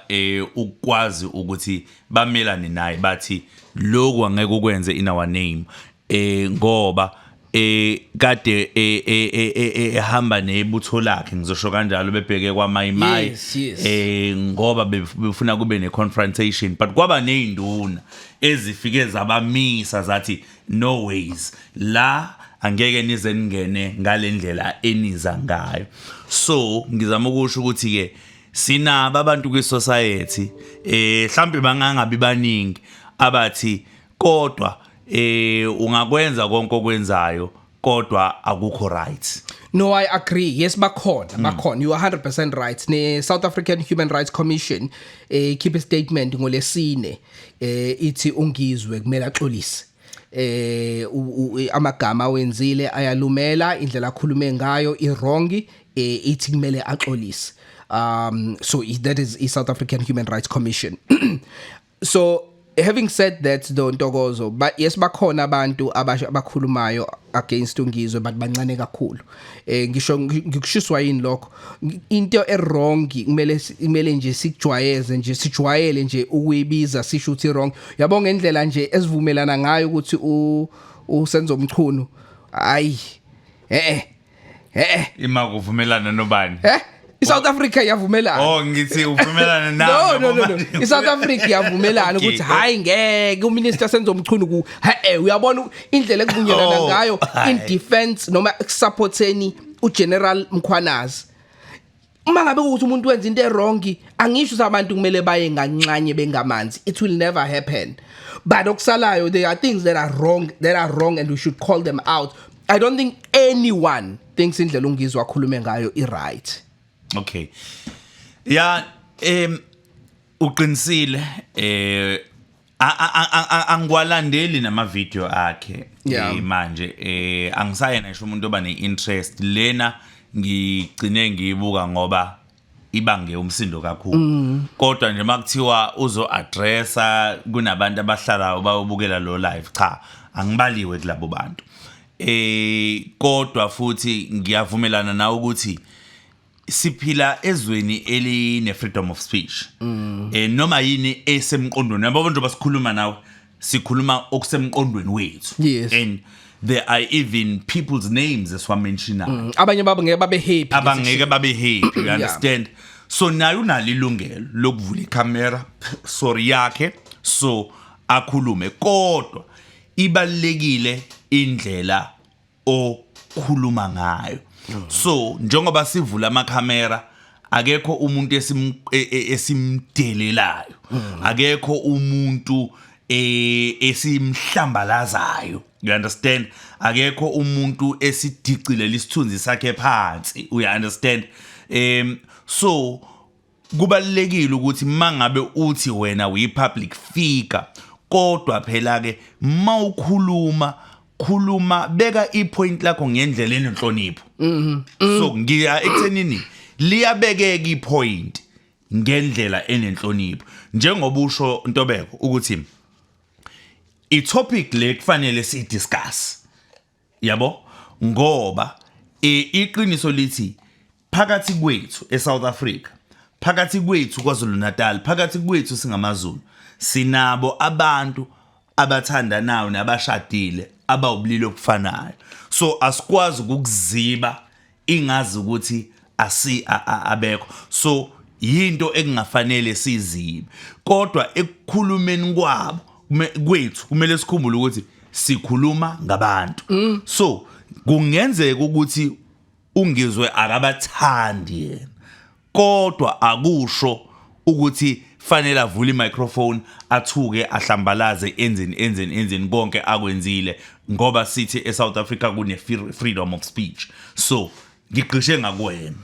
ukwazi ukuthi bamelane naye, bathi lokhu angeke ukwenze in our name, ngoba kade ehamba nebutho lakhe, ngizosho kanjalo, bebheke kwaMayimayi, ngoba befuna kube ne confrontation, but kwaba nezinduna ezifike zabamisa, zathi, "No ways, la angeke nize ningene ngalendlela eniza ngayo." So ngizama ukusho ukuthi ke sinabo abantu kwi-society, mhlambe bangangabi baningi, abathi kodwa ungakwenza konke okwenzayo, kodwa akukho right. No, I agree. Yes, bakhona, bakhona. You are 100% right. Ne South African Human Rights Commission keep a statement ngolesine, ithi uNgizwe kumele axolise. Amagama awenzile ayalumela, indlela akhulume ngayo i wrong, ithi kumele axolise. So that is i South African Human Rights Commission. So having said that though, Ntokozo, but yes, bakhona abantu abasho abakhulumayo. Against uNgizwe, but bancane kakhulu. Ngisho ngikushiswa yini lokho? Into e-wrong kumele nje sikujwayeze nje, sijwayele nje ukuyibiza, sisho ukuthi wrong, yabo, ngendlela nje esivumelana ngayo ukuthi uSenzo Mchunu, hayi, eh eh. Ima kuvumelana nobani? ISouth Africa iyavumelana. Oh, ngithi uvumelana nami. No, iSouth Africa iyavumelana ukuthi hayi, ngeke uMinister Senzo Mchunu ku uyabona indlela ekuvunyelana ngayo in defense noma ekusupporteni uGeneral Mkhwanazi. Uma ngabe ukuthi umuntu wenza into e-wrong, angisho ukuthi abantu kumele baye nganxanye bengamanzi, it will never happen, but okusalayo, there are things that are wrong and we should call them out. I don't think anyone thinks indlela uNgizwe akhulume ngayo i right. Okay. Ya, uqinisile, angwalandeli nama video akhe. Manje angisayena ngisho umuntu oba ne-interest lena, ngigcine ngiyibuka ngoba ibange umsindo kakhulu, kodwa nje makuthiwa uzo addressa kunabantu abahlala bayobukela lo live, cha, angibaliwe kulabo bantu. Kodwa futhi ngiyavumelana nawe ukuthi siphila ezweni eline freedom of speech, noma yini esemqondweni, yabo, njengoba sikhuluma nawe, sikhuluma okusemqondweni wethu. And there are even people's names esiwamentionayo. Abanye babo ngeke babe happy. Abangeke babe happy, you understand? So naye unalo ilungelo lokuvula ikhamera, sorry, yakhe, so akhulume, kodwa ibalekile indlela okhuluma ngayo. So njengoba sivula amakhamera, akekho umuntu esimdelelayo, akekho umuntu esimhlambalazayo, you understand? Akekho umuntu esidicilela isithunzi sakhe phansi, you understand? So kubalekile ukuthi mangabe uthi wena uyi public figure, kodwa phela ke mawukhuluma, khuluma, beka ipoint lakho ngendlela enenhlonipho. So ngiya ekuthenini liyabekeka ipoint ngendlela enenhlonipho, njengoba usho, Ntobeko, ukuthi i-topic le kufanele siyidiscuss, yabo, ngoba iqiniso lithi phakathi kwethu eSouth Africa, phakathi kwethu KwaZulu Natal, phakathi kwethu singamaZulu, sinabo abantu abathandanayo nabashadile abawubulili obufanayo. So asikwazi ukukuziba ingazi ukuthi asi abekho. So yinto ekungafanele sizibe, kodwa ekukhulumeni kwabo kwethu kumele sikhumbule ukuthi sikhuluma ngabantu. So kungenzeka ukuthi uNgizwe akabathandi yena, kodwa akusho ukuthi fanele avule imicrophone, athuke, ahlambalaze, enzeni, enzeni, enzeni, konke akwenzile, ngoba sithi eSouth Africa kune freedom of speech. So ngigqishe ngakuwena.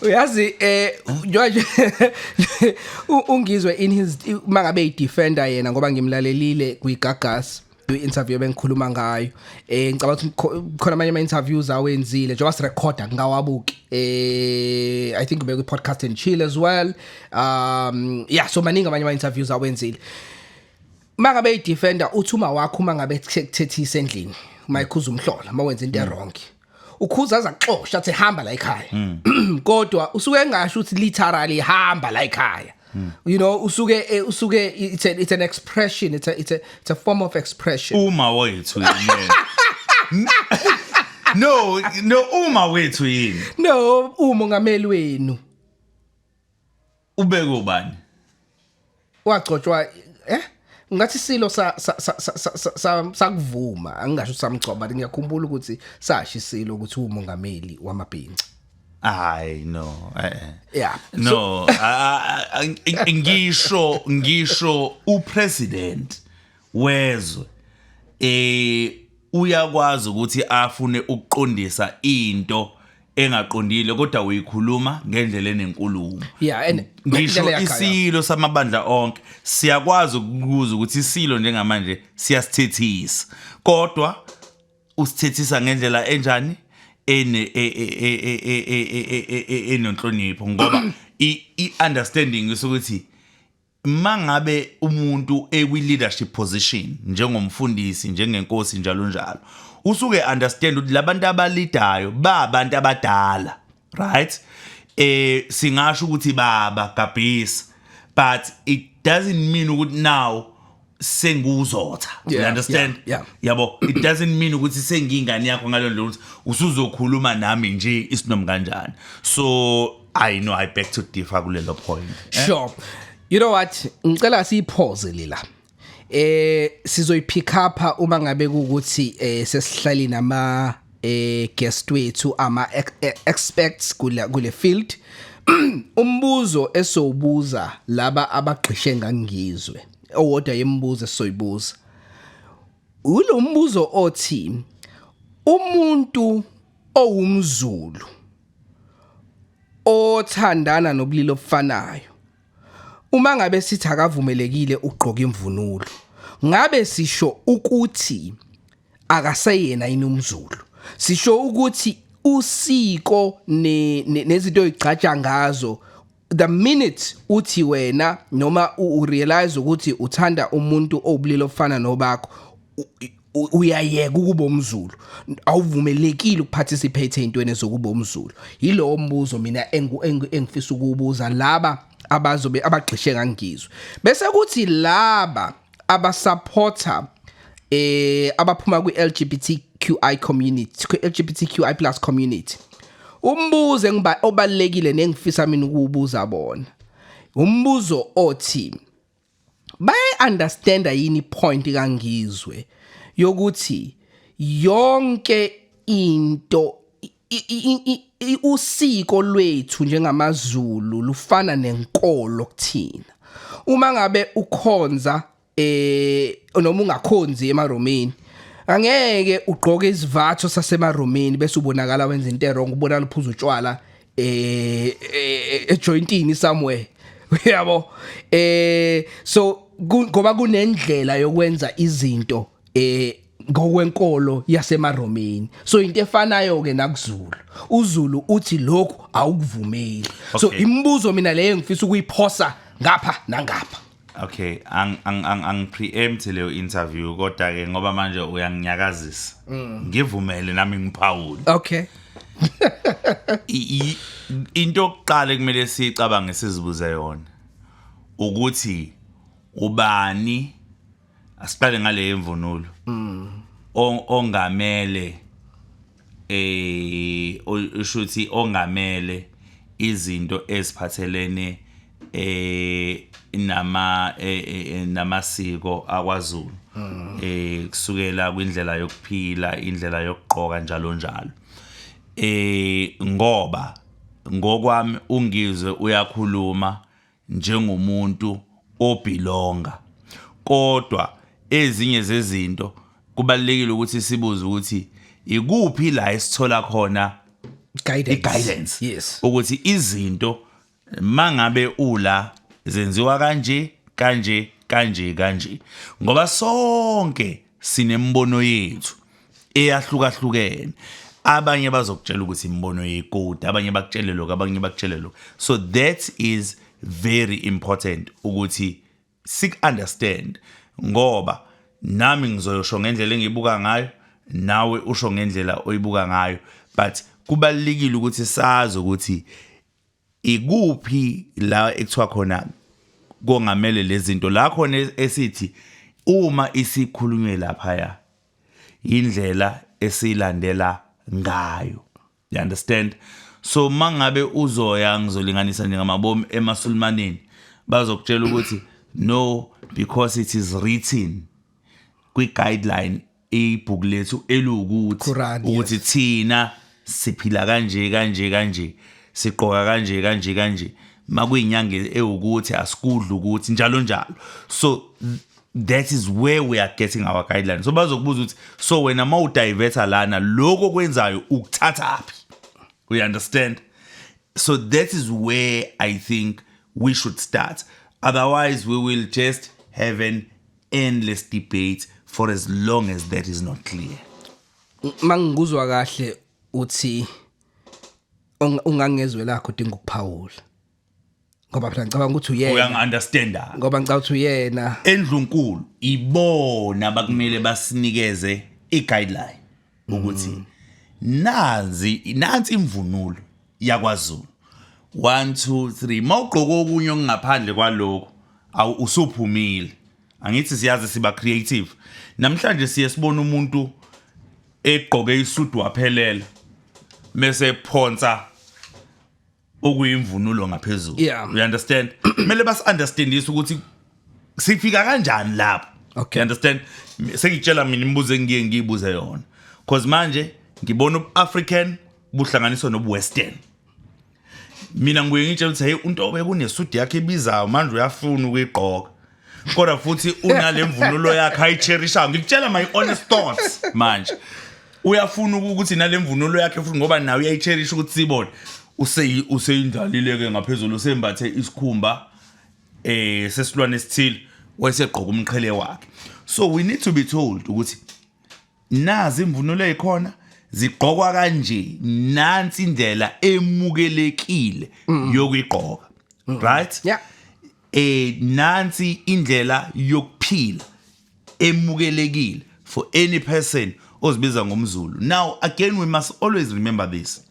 Uyazi, nje uNgizwe in his, mangabe i-defender yena, ngoba ngimlalelile kwiGagas kwi-interview bengikhuluma ngayo, ngicabanga ukuthi khona amanye ama-interviews awenzile njengoba sirecorda, ngingawabuki. I think bekwi Podcast and Chill as well. Yeah, so maningi amanye ama-interviews awenzile. Mangabe i-defender uthi uma wakho, uma ngabe kuthethisa endlini, uma ikhuza umhlola, mawenza into e-wrong, ukhuza azaxosha, athi hamba la ekhaya, kodwa usuke engasho ukuthi literally hamba la ekhaya. Usuke it's an expression, it's a form of expression. Uma wethu yini? No, uma wethu yini? No, umongameli wenu. Ubeke ubani? Wagcotshwa, ngathi silo sa sa sa sa- sa- sa- sakuvuma, angingasho samgcoba, but ngiyakhumbula ukuthi sasho isilo ukuthi umongameli wamabhinca. Hayi, no. No, ngisho upresident wezwe uyakwazi ukuthi afune ukuqondisa into engaqondile, kodwa uyikhuluma ngendlela enenkulumo. Yeah, and ngisho indlela yakhe, yeah. Isilo samabandla onke siyakwazi ukukuza ukuthi isilo njengamanje siyasithethisa, kodwa usithethisa ngendlela enjani ene enonhlonipho, ngoba i understanding ukuthi Mangabe umuntu ekwi leadership position, njengomfundisi, njengenkosi, njalo njalo, usuke understand ukuthi labantu abalidayo ba abantu abadala, right? Singasho ukuthi baba kabisa, but it doesn't mean ukuthi now senguzotha, you understand? Yeah. Yabo, it doesn't mean ukuthi sengingane yakho ngalo ndlela ukuthi usuzokhuluma nami nje isinomi kanjani. So I know I beg to differ kulelo point. Sure, you know what, ngicela siyipause lila, sizoyipick up uma ngabe ukuthi sesihlali nama guest wethu, ama experts kule field. Umbuzo esowubuza laba abagqishe ngangizwe, owodwa yemibuzo esizoyibuza, ulo mbuzo othi umuntu owumZulu othandana nobulili obufanayo, uma ngabe sithi akavumelekile ugqoka imvunulo, ngabe sisho ukuthi akaseyena yini umZulu? Sisho ukuthi usiko nezinto oyigcatsha ngazo, the minute uthi wena noma urealize ukuthi uthanda umuntu obulili ofana nobakho, uyayeka ukuba umZulu, awuvumelekile ukuparticipate ezintweni zokuba umZulu? Yilowo mbuzo mina engifisa ukubuza laba abazobe abagqishe ngangizwe, bese kuthi laba abasupporter abaphuma kwi-LGBTQI community, kwi-LGBTQI+ community. Umbuzo engiba obalekile nengifisa mina ukubuza bona, umbuzo othi baye understand yini point kaNgizwe yokuthi yonke into usiko lwethu njengamaZulu lufana nenkolo kuthina? Uma ngabe ukhonza noma ungakhonzi emaRomeni, angeke ugqoke isivatho sasemaromeni bese ubonakala wenza into wrong, ubonakala uphuza utshwala ejointini somewhere, uyabo? So ngoba kunendlela yokwenza izinto ngokwenkolo yasemaromeni, so into efanayo ke nakuZulu, uZulu uthi lokhu awukuvumeli. So imibuzo mina leyo ngifisa ukuyiphosa ngapha nangapha. Okay, ang ang ang ang preempt leyo interview, kodwa ke ngoba manje uyanginyakazisa, ngivumele nami ngiphawule. Okay. Into yokuqala ekumele siyicabange, sizibuze yona, ukuthi ubani, asiqale ngale imvunulo, ongamele ushuthi ongamele izinto eziphathelene namasiko akwaZulu, kusukela kwindlela yokuphila, indlela yokugqoka, njalo njalo, ngoba ngokwami uNgizwe uyakhuluma njengomuntu obelonga, kodwa ezinye zezinto kubalekile ukuthi sibuze ukuthi ikuphi la esithola khona guidance, i-guidance ukuthi izinto mangabe ula zenziwa kanje kanje kanje kanje, ngoba sonke sinembono yethu eyahlukahlukene. Abanye bazokutshela ukuthi imibono yekude, abanye bakutshele lokho, abanye bakutshele lokho. So that is very important ukuthi sik understand, ngoba nami ngizoyosho ngendlela engibuka ngayo, nawe usho ngendlela oyibuka ngayo, but kubalekile ukuthi sazi ukuthi ikuphi la ekuthiwa khona kongamele lezi zinto, la khona esithi uma isikhulunywe lapha indlela esilandela ngayo, you understand? So mangabe uzoya, ngizolinganisa njengamabomu, emaSulmaneni, bazokutshela ukuthi no, because it is written kwi guideline, ibhuku lethu elukuthi Quran, ukuthi thina siphila kanje kanje kanje, siqoka kanje kanje kanje, makuyinyanga ewukuthi asikudla ukuthi, njalo njalo. So that is where we are getting our guidelines. So bazokubuza ukuthi so wena mawudiverta lana, lokho kwenzayo ukuthathaphi? We understand? So that is where I think we should start, otherwise we will just have an endless debate for as long as that is not clear. Mangikuzwa kahle, uthi ungangezwe lakho udinga ukuphawula. Ngoba phela ngicabanga ukuthi uyena. Uyangi-understanda? Ngoba ngicabanga ukuthi uyena. Endlunkulu ibona bakumele basinikeze i-guideline ukuthi nazi, nansi imvunulo yakwaZulu, 1 2 3. Mawugqoka okunye okungaphandle kwalokho, awu, usuphumile. Angithi siyazi siba creative. Namhlanje siye sibona umuntu egqoke isudu waphelela, bese phonsa okuyimvunulo ngaphezulu. You understand? Kumele basi understandise ukuthi sifika kanjani lapho. Okay. You understand? Sengitshela mina imibuzo engiye ngiyibuze yona, because manje ngibona ubu-African buhlanganiswa nobu-Western. Mina ngibuye ngitshela ukuthi, hey, untobe kunesudi yakhe ebizayo, manje uyafuna ukuyigqoka, kodwa futhi unale mvunulo yakhe ayicherishayo. Ngikutshela my honest thoughts. Manje uyafuna ukuthi nale mvunulo yakhe futhi, ngoba nawe uyayicherisha, ukuthi sibone useyindlalile-ke ngaphezulu, usembathe isikhumba sesilwane esithile, wayesegqoka umqhele wakhe. So we need to be told ukuthi nazi imvunulo ezikhona, zigqokwa kanje, nansi indlela emukelekile yokuyigqoka, right? Yeah. Nansi indlela yokuphila emukelekile for any person ozibiza ngomZulu. Now again, we must always remember this,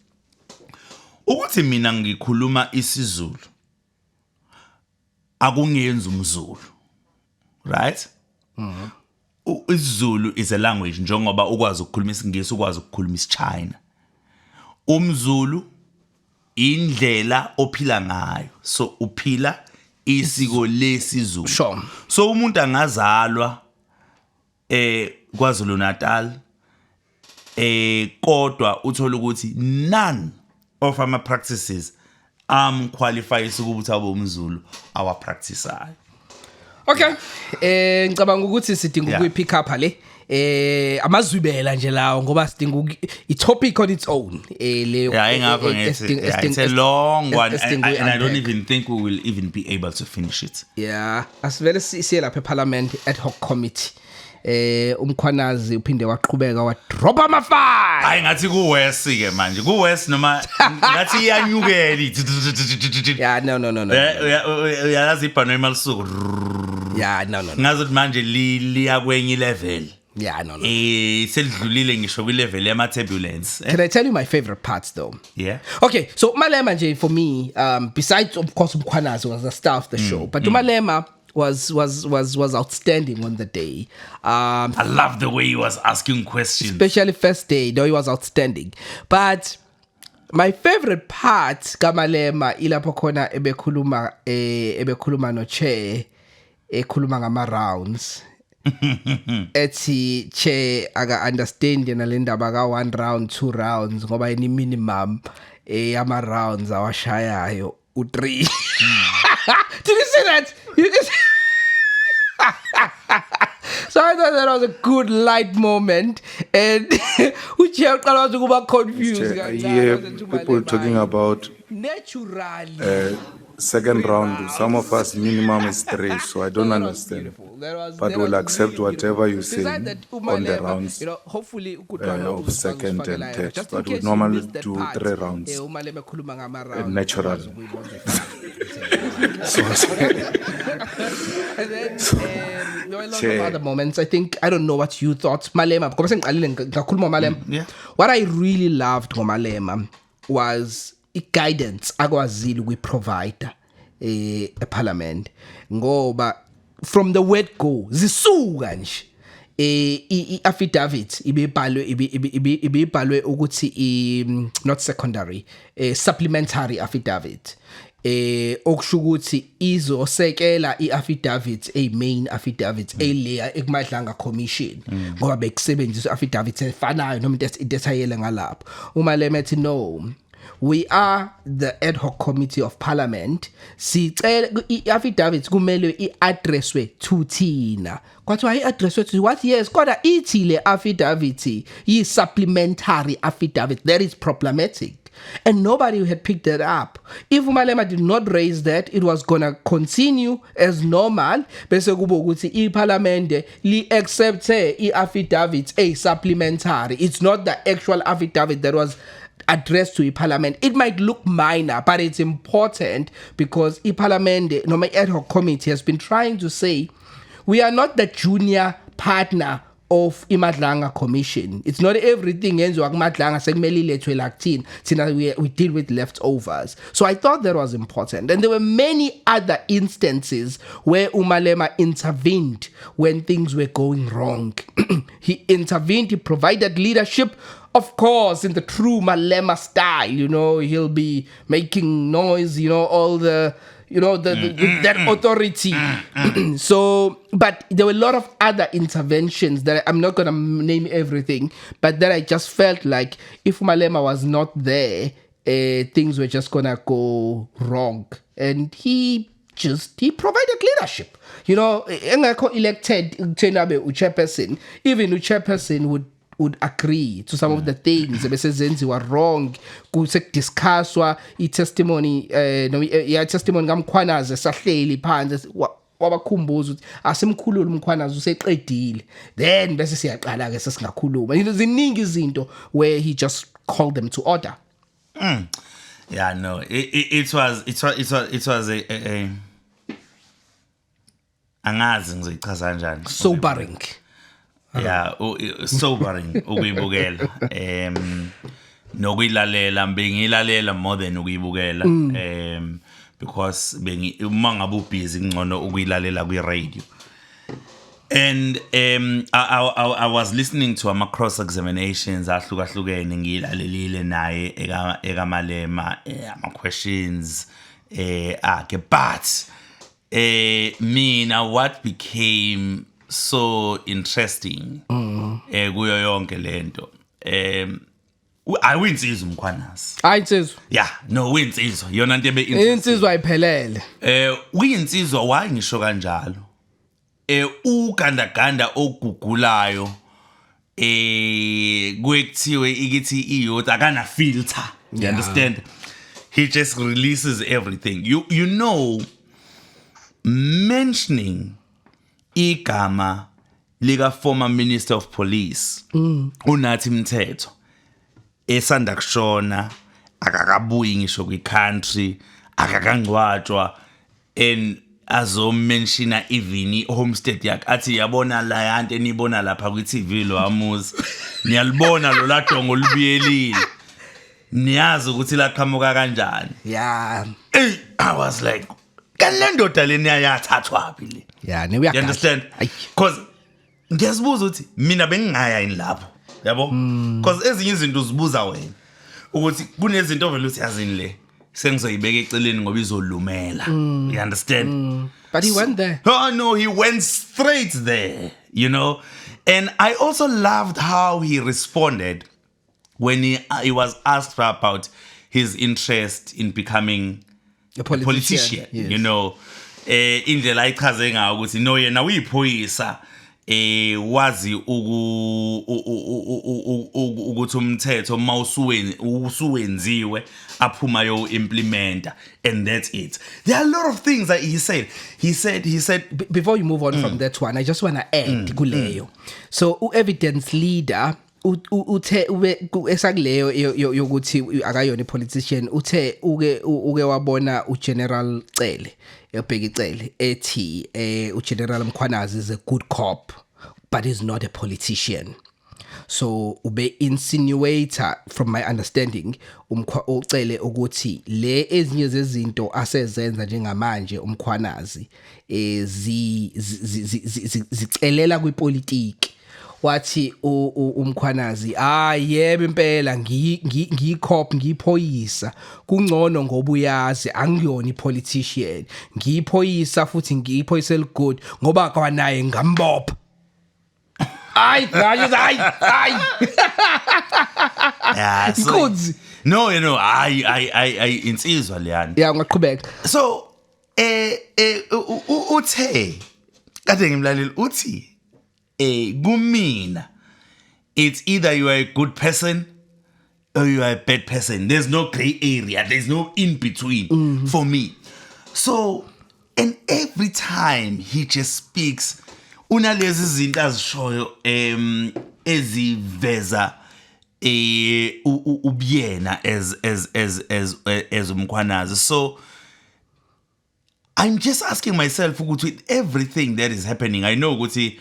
ukuthi mina ngikhuluma isiZulu akungenzi umZulu, right? IsiZulu is a language, njengoba ukwazi ukukhuluma isiNgisi, ukwazi ukukhuluma isiChina. UmZulu indlela ophila ngayo, so uphila isiko lesiZulu. So umuntu angazalwa KwaZulu Natal, kodwa uthola ukuthi none of ama practices am qualify ukuthi abe umZulu awapracticeayo. Okay. Ngicabanga ukuthi sidinga ukuyipick up le. Amazwibela nje lawo, ngoba sidinga i topic on its own. Leyo Yeah, ingakho ngithi, yeah, it's a long one and I don't even think we will even be able to finish it. Yeah, asivele siye lapha eParliament ad hoc committee. UMkhwanazi uphinde waqhubeka wadrop ama-fire. Hayi, ngathi ku-worse ke manje, ku-worse, noma ngathi iyanyukela. Yeah, no. Uyazi ibhanoyi malisuku. Yeah, no. Ngazi ukuthi manje liya kwenye level. Yeah, no. Selidlulile ngisho kwi-level yama-turbulence, eh? Can I tell you my favorite parts though? Yeah. Okay, so Malema nje for me, besides of course Mkhwanazi was the star of the show, but Malema was outstanding on the day. I love the way he was asking questions. Especially first day, no, he was outstanding. But my favorite part kaMalema ilapho khona ebekhuluma no chair, ekhuluma ngama rounds, ethi chair aka understand yena le ndaba ka one round, two rounds, ngoba yena minimum ama rounds awashayayo u3. Did you see that? You just So I thought that was a good light moment, and uchair uqala wathi kuba confused I kancane, hear waze people Malema, talking about naturally second round. Some of us minimum is three, so I don't That was understand. beautiful. But That we'll was accept really whatever you beautiful. say Besides that, on the uMalema, rounds hopefully uKutwana of uzokwazi second ukufakela and yena. third. Just in But we case you normally missed that do part, three rounds. uMalema ekhuluma ngama-round, Natural. ukwazi ukuyibona. So, And then there were a lot of Chair. other moments. I think, I don't know what you thought. Malema, ngoba sengiqalile ngakhuluma Malema. Yeah. What I really loved ngoMalema was i-guidance akwazile ukuyiprovide eParliament, ngoba from the word go, zisuka nje i-affidavit ibibhalwe ibibhalwe ukuthi i not secondary, supplementary affidavit, okusho ukuthi izosekela i-affidavit, a main affidavit eleya ekuMadlanga Commission, ngoba bekusebenziswa affidavit efanayo noma into ethayele ngalapho. UMalema ethi, "No, we are the ad hoc committee of parliament, sicela i-affidavit kumele i-addresswe to thina." Kwathiwa i-addresswe to what? Yes, kodwa ithi le affidavit yi-supplementary affidavit. That is problematic, and nobody had picked that up. If uMalema did not raise that, it was gonna continue as normal, bese kuba ukuthi iParliament li-accepte i-affidavit a supplementary. It's not the actual affidavit that was address to iparliament. It might look minor, but it's important because iparliament noma ad hoc committee has been trying to say we are not the junior partner of iMadlanga Commission. It's not everything yenziwa kuMadlanga sekumele ilethwe la kuthina. Thina we deal with leftovers. So I thought that was important, and there were many other instances where uMalema intervened when things were going wrong. He intervened, he provided leadership, of course, in the true Malema style. He'll be making noise, all the you know the with that authority. So, but there were a lot of other interventions that I'm not going to name everything, but that I just felt like if Malema was not there, things were just going to go wrong. And he provided leadership. Engekho elected ukutheni abe uchairperson. Even uchairperson would agree to some of the things ebese zenziwa wrong, kusekudiscusswa i-testimony, no, ya testimony kaMkhwanazi, sahleli phansi, wabakhumbuza ukuthi asimkhulule uMkhwanazi, useqedile, then bese siyaqala ke sesingakhuluma. Ziningi izinto where he just called them to order. Yeah, no, it was a angazi ngizoyichaza kanjani. Sobering. Yeah, sobering ukuyibukela nokuyilalela. Bengiyilalela more than ukuyibukela because bengi uma ngabe ubusy ngcono ukuyilalela kwi radio. And I was listening to ama cross examinations ahlukahlukene, ngiyilalelile naye ekaMalema, ama questions akhe. But mina, what became so interesting kuyo yonke lento, ayinsizwa uMkhwanazi. Hayi, insizwa. Yeah, no, uyinsizwa, yona into ebe interesting. Insizwa ayiphelele. Uyinsizwa. Why ngisho kanjalo? Ugandaganda ogugulayo kuye kuthiwe ikithi iyouth akana filter, you understand? He just releases everything, mentioning igama lika former minister of police uNathi Mthethwa esanda kushona, akakabuyi ngisho kwi-country, akakangcwatshwa, and azomentiona even i-homestead yakhe, athi yabona la yanto enibona lapha kwi-TV, lo amuzi niyalibona lo ladongo olubiyelile, niyazi ukuthi laqhamuka kanjani. Hey, I was like, kanti le ndoda leni yathathwaphi le? Yeah, You understand? Because ngiyazibuza ukuthi mina bengingaya yini lapho, yabo? Because ezinye izinto uzibuza wena ukuthi kunezinto vele uthi yazini le sengizoyibeka eceleni ngoba izolumela. You understand? But he went there. Oh no, he went straight there. And I also loved how he responded when he was asked about his interest in becoming a politician, politician. Indlela ayichaze ngayo ukuthi no, yena uyiphoyisa, wazi ukuthi umthetho mawusuweni usuwenziwe aphuma yo implementa, and that's it. There are a lot of things that he said. He said Before you move on from that one, I just want to add kuleyo. So u-evidence leader uthe esakuleyo yokuthi akayona i-politician, uthe uke wabona uGeneral Cele, eBheki Cele, ethi uGeneral Mkhwanazi is a good cop but is not a politician. So ube insinuate, from my understanding, umkhwa uCele ukuthi le ezinye zezinto asezenza njengamanje uMkhwanazi zicelela kwipolitiki. Wathi uMkhwanazi, "Ah, yebo impela, ngiyicop, ngiyiphoyisa, kungcono ngoba uyazi angiyona ipolitician, ngiyiphoyisa futhi ngiyiphoyisa eligood ngoba kwanaye ngambopha." Hayi, hayi, hayi, hayi. Yeah, so, Inkunzi. No, I insizwa leyana. Ya, ungaqhubeka. So uthe kade ngimlalela, uthi kumina it's either you are a good person or you are a bad person. There's no gray area, there's no in between for me. So, and every time he just speaks, unalezi zinto azishoyo eziveza. Ubuyena as uMkhwanazi. So I'm just asking myself ukuthi with everything that is happening, I know ukuthi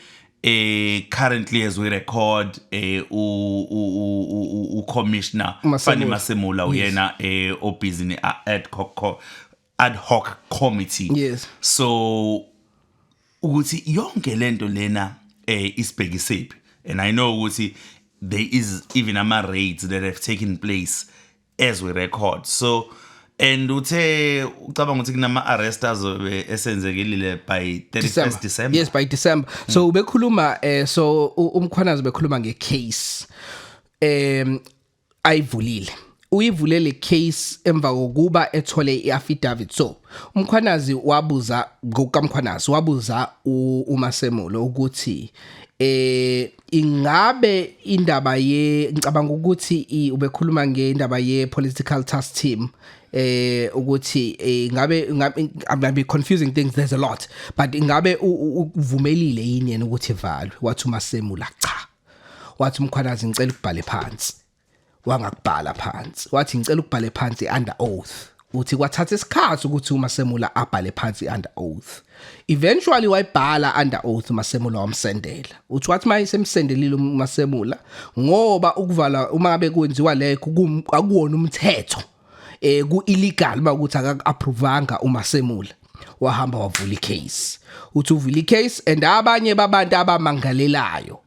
currently as we record, u commissioner Masemola. Fannie Masemola uyena obusy ne ad hoc committee. So ukuthi yonke lento lena isibhekisephi, and I know ukuthi there is even ama raids that have taken place as we record. So and uthe ucabanga ukuthi kunama arrest azobe esenzekile by 31st December? Yes, by December. So ubekhuluma so uMkhwanazi bekhuluma ngecase ayivulile, uyivulele case emva kokuba ethole iaffidavit. So uMkhwanazi wabuza, ngokukaMkhwanazi wabuza uMasemola ukuthi ingabe indaba ye, ngicabanga ukuthi ubekhuluma ngendaba ye political task team, ukuthi ingabe I might be confusing things, there's a lot, but ingabe uvumelile yini yena ukuthi ivalwe? Wathi uMasemola cha. Wathi uMkhwanazi, "Ngicela ukubhale phansi." Wangakubhala phansi. Wathi, "Ngicela ukubhale phansi under oath." Uthi kwathatha isikhathi ukuthi uMasemola abhale phansi under oath. Eventually wayibhala under oath uMasemola, wamsendela. Uthi wathi maye semsendelile uMasemola, ngoba ukuvala uma ngabe kwenziwa lekho akuwona umthetho, ku illegal makuthi akaku-approvanga uMasemola, wahamba wavula icase. Uthi uvula icase and abanye babantu abamangalelayo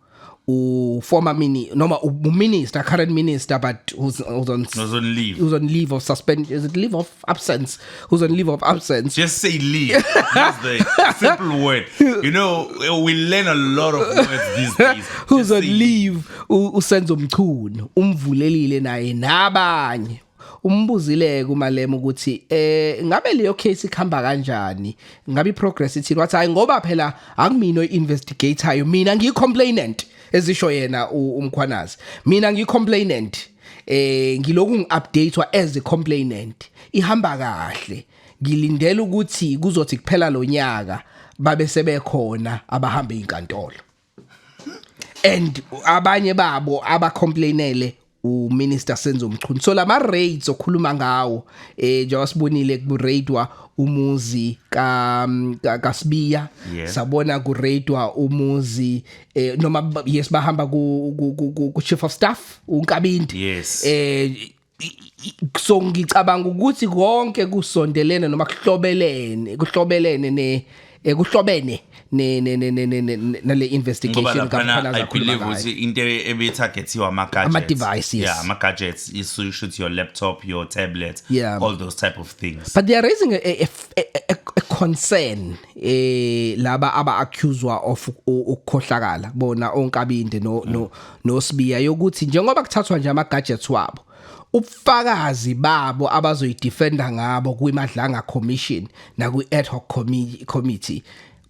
u former mini noma u minister, current minister, but who's on Was on leave. Who's on leave of suspension, is it leave of absence? Who's on leave of absence. Just say leave. Use the simple word. We learn a lot of words these days. Who's Just on say leave, uSenzo Mchunu, umvulelile naye nabanye. Umbuzile kuMalema ukuthi ngabe leyo case ikhamba kanjani, ngabe iprogress ithini? Wathi hayi, ngoba phela akumina oinvestigatorayo, mina ngiyi complainant, ezisho yena uMkhwanazi, mina ngiyi complainant, ngiloku ngiupdatewa as a complainant, ihamba kahle, ngilindela ukuthi kuzothi kuphela lo nyaka babe sebekhona abahamba inkantolo. And abanye babo abacomplainele uMinister Senzo Mchunu. So lama raids okhuluma ngawo, njengoba sibonile ku raidwa umuzi ka kaSibiya, sabona ku raidwa umuzi noma yes, bahamba ku chief of staff uNkabinde. So ngicabanga ukuthi konke kusondelene noma kuhlobelene ne kuhlobene ne ne ne ne ne- ne nale Ngoba investigation laphana kaMkhwanazi I akhuluma believe ngayo. ukuthi into ebetargetiwe ama gadgets. Ama-device, yes. Yeah, ama gadgets. You shoot your laptop, your tablet, all those type of things. But they are raising a concern, laba aba accused of ukukhohlakala bona oNkabinde no Sibiya, yokuthi njengoba kuthathwa nje ama gadgets wabo, ubufakazi babo abazoyidefenda ngabo kwiMadlanga Commission na kwi ad hoc committee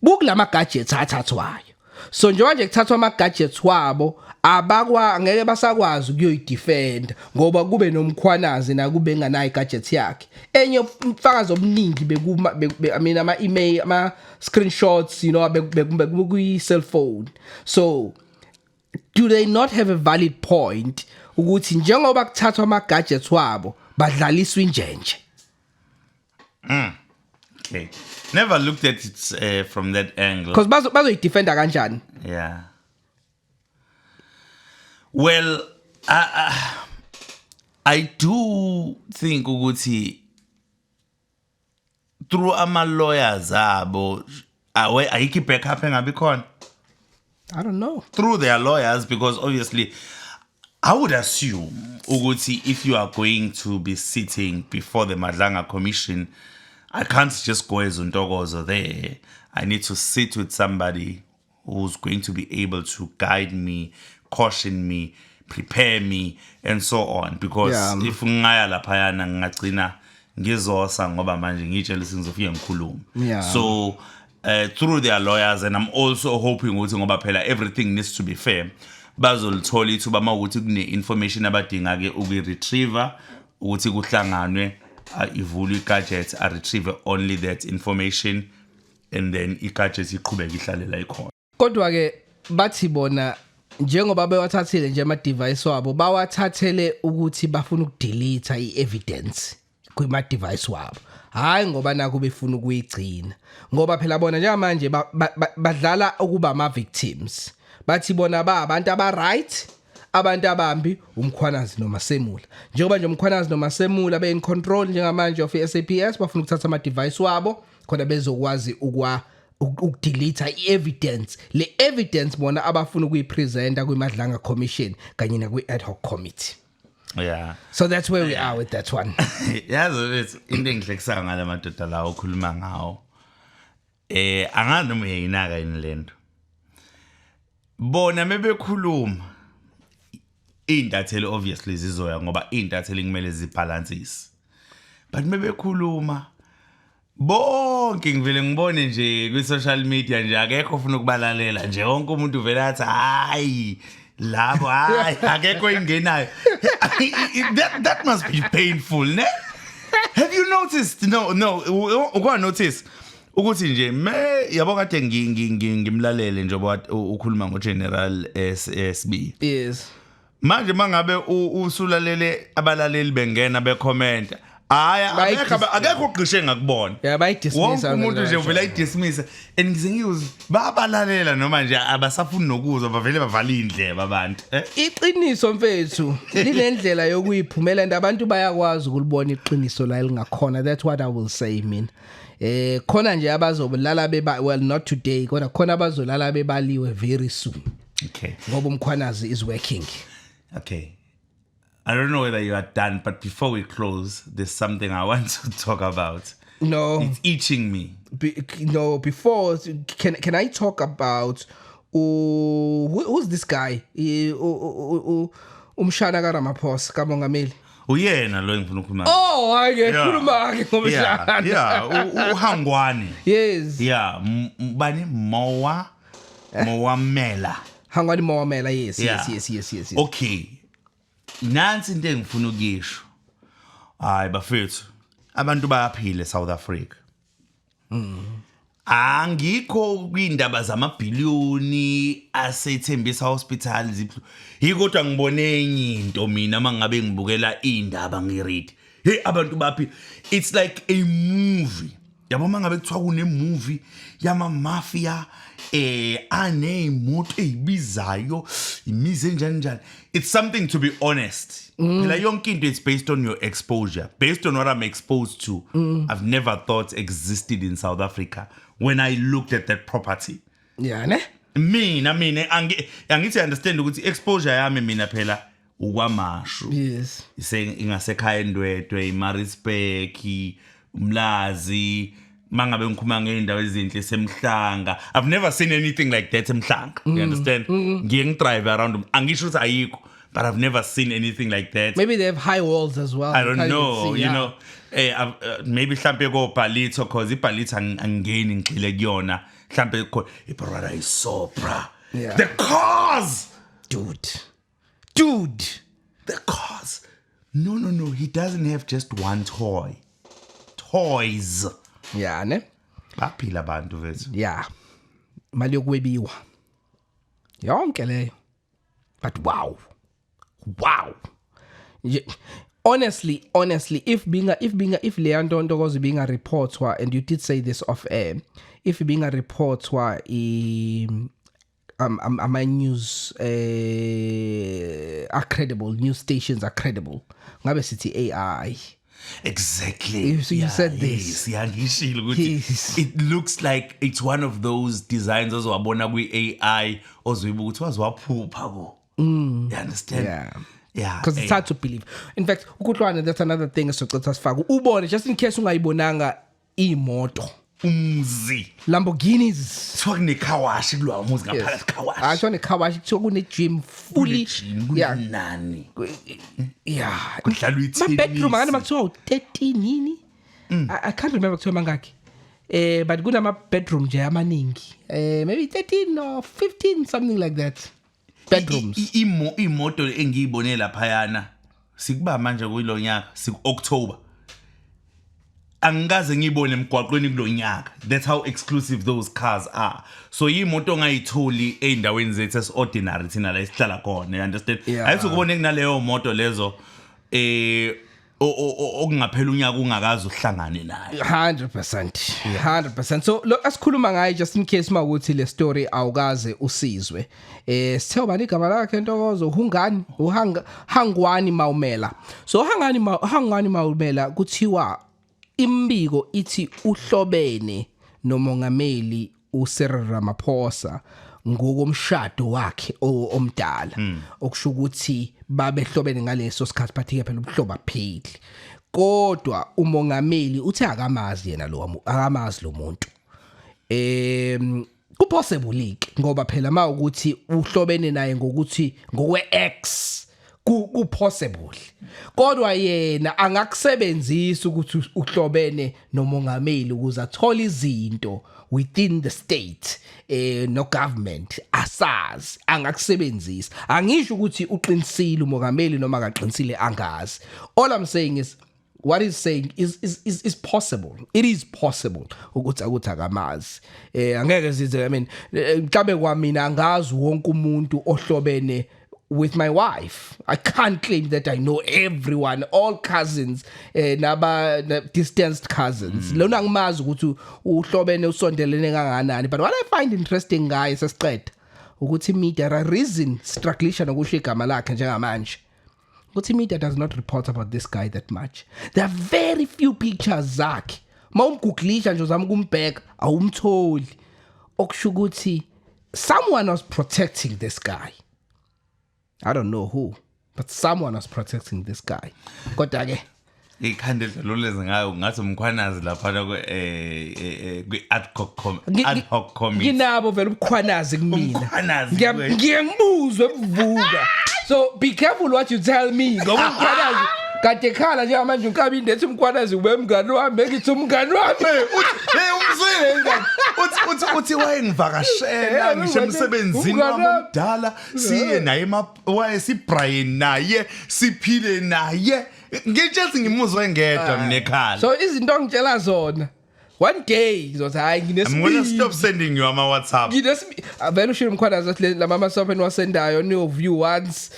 bukulama gadgets athathwayo. So njengoba nje kuthathwa ama gadgets wabo, abakwa ngeke basakwazi ukuyoyidefend ngoba kube noMkhwanazi na kube nganayo gadget yakhe. Enye ubufakazi obuningi bekuma I mean, ama email, ama screenshots, bekwi cellphone. So do they not have a valid point ukuthi njengoba kuthathwa ama gadgets wabo badlaliswa injenje? Okay. Never looked at it from that angle. Because bazoyidefenda kanjani? Yeah. Well, I do think ukuthi through ama lawyers abo awe ayikho backup engabi khona I don't know. Through their lawyers, because obviously I would assume ukuthi if you are going to be sitting before the Madlanga Commission, I can't just go as uNtokozo there. I need to sit with somebody who's going to be able to guide me, caution me, prepare me and so on, because if ngaya laphayana ngingagcina ngizosa ngoba manje ngitshela ukuthi ngizofika ngikhulume. So through their lawyers, and I'm also hoping ukuthi ngoba phela everything needs to be fair, bazolithola ithuba mawukuthi kune information abadinga ke ukuyi-retriever, ukuthi kuhlanganwe, ivulwe i-gadget, a retrieve only that information and then i-gadget iqhubeke ihlale la ikhona. Kodwa ke bathi bona Njengoba bewathathile nje ama device wabo, bawathathele ukuthi bafuna ukudelete i-evidence kuma device wabo, hayi ngoba naku befuna ukuyigcina, ngoba phela bona njengamanje badlala ukuba ama victims. Bathi bona ba abantu aba right, abantu abambi uMkhwanazi noMasemula. Njengoba nje uMkhwanazi noMasemula be in control njengamanje of iSAPS, bafuna ukuthatha ama device wabo khona bezokwazi ukudelete i-evidence, le evidence bona abafuna ukuyipresenta kwiMadlanga Commission kanye nakwi-ad hoc committee. So that's where we are with that one. Yazi bethu, into engihlekisayo ngala madoda lawo okhuluma ngawo, angazi noma uyayinaka yini lento. Bona mebekhuluma, iy'ntatheli obviously zizoya, ngoba iy'ntatheli kumele zibhalansise, but mebekhuluma bonke ngivele ngibone nje kwi-social media nje akekho ofuna ukubalalela nje. Wonke umuntu vele athi hayi labo, hayi, akekho ingenayo. That must be painful, ne? Have you noticed? No, ukwa notice ukuthi nje me yabo kade ngimlalele njengoba ukhuluma ngoGeneral SB. Manje mangabe usulalele abalaleli bengena bekhomenta, hayi, akekho akekho ogqishe ngakubona. Yeah, bayidismissa. Wonke umuntu nje uvela ayidismissa and ngize ngiyuze babalalela noma nje abasafuni nokuzwa, bavele bavala indlebe abantu, eh? Iqiniso, mfethu, linendlela yokuyiphumela and abantu bayakwazi ukulibona iqiniso la elingakhona. That's what I will say mina. Khona nje abazolala beba, well, not today, kodwa khona abazolala bebaliwe very soon ngoba uMkhwanazi is working. Okay, I don't know whether you are done, but before we close, there's something I want to talk about. No. It's itching me. No, before, can I talk about who's this guy? Umshana kaRamaphosa, kamongameli. Uyena lo engifuna ukukhuluma. Oh, hayi ke, khuluma ke ngomshana. Yeah, uHangwani. Yes. Yeah, bani Mowa Moamela. Hangwani Moamela, yes. Yes. Okay. Nansi into engifuna ukuyisho. Hayi bafethu, abantu bayaphila eSouth Africa. Angikho kwindaba zamabhiliyoni aseThembisa Hospital ziphu. Yikodwa ngibone enye into mina mangabe ngibukela indaba ngiread. Hey, abantu baphila. It's like a movie. Yabo mangabe kuthiwa kune movie yama mafia aneyimoto ezibizayo, imizi enjani njani. It's something, to be honest. Phela yonke into, it's based on your exposure. Based on what I'm exposed to, I've never thought existed in South Africa when I looked at that property. Yeah, ne? Mina angithi understand ukuthi exposure yami mina phela uKwaMashu. Ingasekhaya eNdwedwe, iMaritzburg, uMlazi, mangabe ngikhuluma ngeindawo ezinhle semhlanga. I've never seen anything like that eMhlanga. You understand? Ngiye ngidrive around, angisho ukuthi ayikho, but I've never seen anything like that. Maybe they have high walls as well. I don't Can't even know, see, you know. Maybe mhlambe ko Ballito, cause iBallito angingeni ngigxile kuyona. Mhlambe ko, but what I saw, bra. The cars. Dude. Dude. The cars. No. He doesn't have just one toy. Toys. Yeah, ne? Baphila abantu vethu. Yeah. Mali yokwebiwa. Yonke leyo. But wow. Wow. Honestly, if leya nto Ntokozo binga reportwa, and you did say this off air, if binga reportwa i ama news are credible, news stations are credible, ngabe sithi AI. Exactly. So you said this. Yes, yeah, ngishilo ukuthi it looks like it's one of those designs ozowabona kwi-AI, ozoyibuka ukuthi waziwaphupha ko. You understand? Yeah. Yeah. Because it's hard to believe. In fact, ukuhlwana, that's another thing esizocetha sifake. Ubone just in case ungayibonanga imoto. Umzi. Lamborghinis. Kuthiwa kune-car wash kulowa muzi ngaphakathi, car wash. Asho ne car wash, kuthiwa kune gym fully. Gym, kunani. Kudlalwa Ma bedroom akana itennis. Makuthiwa u13 yini? I can't remember kuthiwa mangaki. But kunama bedroom nje amaningi. Maybe 13 or 15, something like that. Bedrooms. Imoto engiyibone laphayana, sikuba manje kuyilo nyaka, siku October. Angikaze ngiyibone emgwaqweni kulonyaka. That's how exclusive those cars are. So imoto ongayitholi eindaweni zethu as ordinary thina la esihlala khona, you understand? Yeah. Ayithi ukubone kunaleyo moto lezo okungaphela unyaka ungakaze uhlangane nayo. 100%, 100%. So lo asikhuluma ngaye, just in case mawukuthi le story awukaze usizwe, sithe ubani igama lakhe, Ntokozo? Hungani uhanga Hangwani Maumela. So Hangwani Maumela kuthiwa imbiko ithi uhlobene nomongameli uCyril Ramaphosa ngokomshado wakhe omdala, okusho ukuthi babehlobene ngaleso sikhathi, but ke phela ubuhlobo apheli. Kodwa umongameli uthe akamazi yena lo, akamazi lo muntu. Kupossible ke, ngoba phela mawukuthi uhlobene naye ngokuthi ngokwe ex, ku possible, kodwa yena angakusebenzisa ukuthi uhlobene nomongameli ukuze athole izinto within the state no government. Asazi, angakusebenzisa. Angisho ukuthi uqinisile umongameli noma akaqinisile, angazi. All I'm saying is what he's saying is possible. It is possible ukuthi akamazi. Angeke size, I mean, mhlambe kwamina angazi wonke umuntu ohlobene with my wife. I can't claim that I know everyone, all cousins, naba distanced cousins. Lona ngimazi ukuthi uhlobene, usondelene kangakanani. But what I find interesting ngaye, sesiqeda, ukuthi media reason strugglisha nokusho igama lakhe njengamanje, ukuthi media does not report about this guy that much. There are very few pictures zakhe. Mawumgooglisha nje uzama ukumbheka, awumtholi. Okusho ukuthi someone was protecting this guy. I don't know who, but someone was protecting this guy. Kodwa ke Ikhanda edlululeze ngayo ngathi uMkhwanazi lapha kwi ad hoc committee. Nginabo vele ubukhwanazi kumina. Umkhwanazi kuwe. Ngiye ngibuzwe buvuka, so be careful what you tell me, ngoba umkhwanazi kade ekhala njengamanje. Unkabinde ethi uMkhwanazi ube mngani wami, engithi umngani wami. Hey, umzwile ingane, uthi wayengivakashela ngisho emsebenzini Umngani wami wami. omdala, siye naye waye siBrian naye, siphile naye. Ngitshela, ngimuzwe ngedwa mina ekhala. So izinto ongitshela zona, one day ngizothi hayi, I'm gonna nginesibindi. stop sending you ama WhatsApp. Vele ushilo uMkhwanazi athi lama WhatsApp eniwasendayo niyo-view once,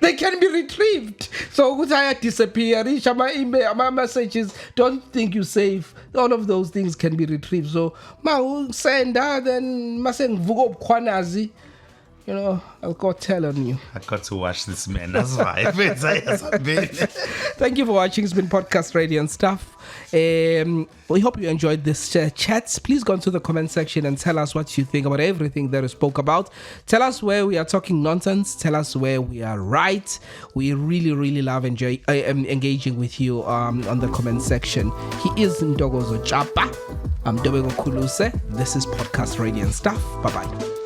they can be retrieved. So ukuthi aya disappear isha ama email, ama messages, don't think you safe. All of those things can be retrieved. So ma usenda, then mase ngivuka ubukhwanazi, I'll go tell on you. I got to watch this man. That's why. Asihambeni. Thank you for watching. It's been Podcast Radio and Stuff. We hope you enjoyed this chat. Please go into the comment section and tell us what you think about everything that we spoke about. Tell us where we are talking nonsense. Tell us where we are right. We really, really love engaging with you on the comment section. He is Ntokozo Chapa. I'm Dobego Kuluse. This is Podcast Radio and Stuff. Bye bye.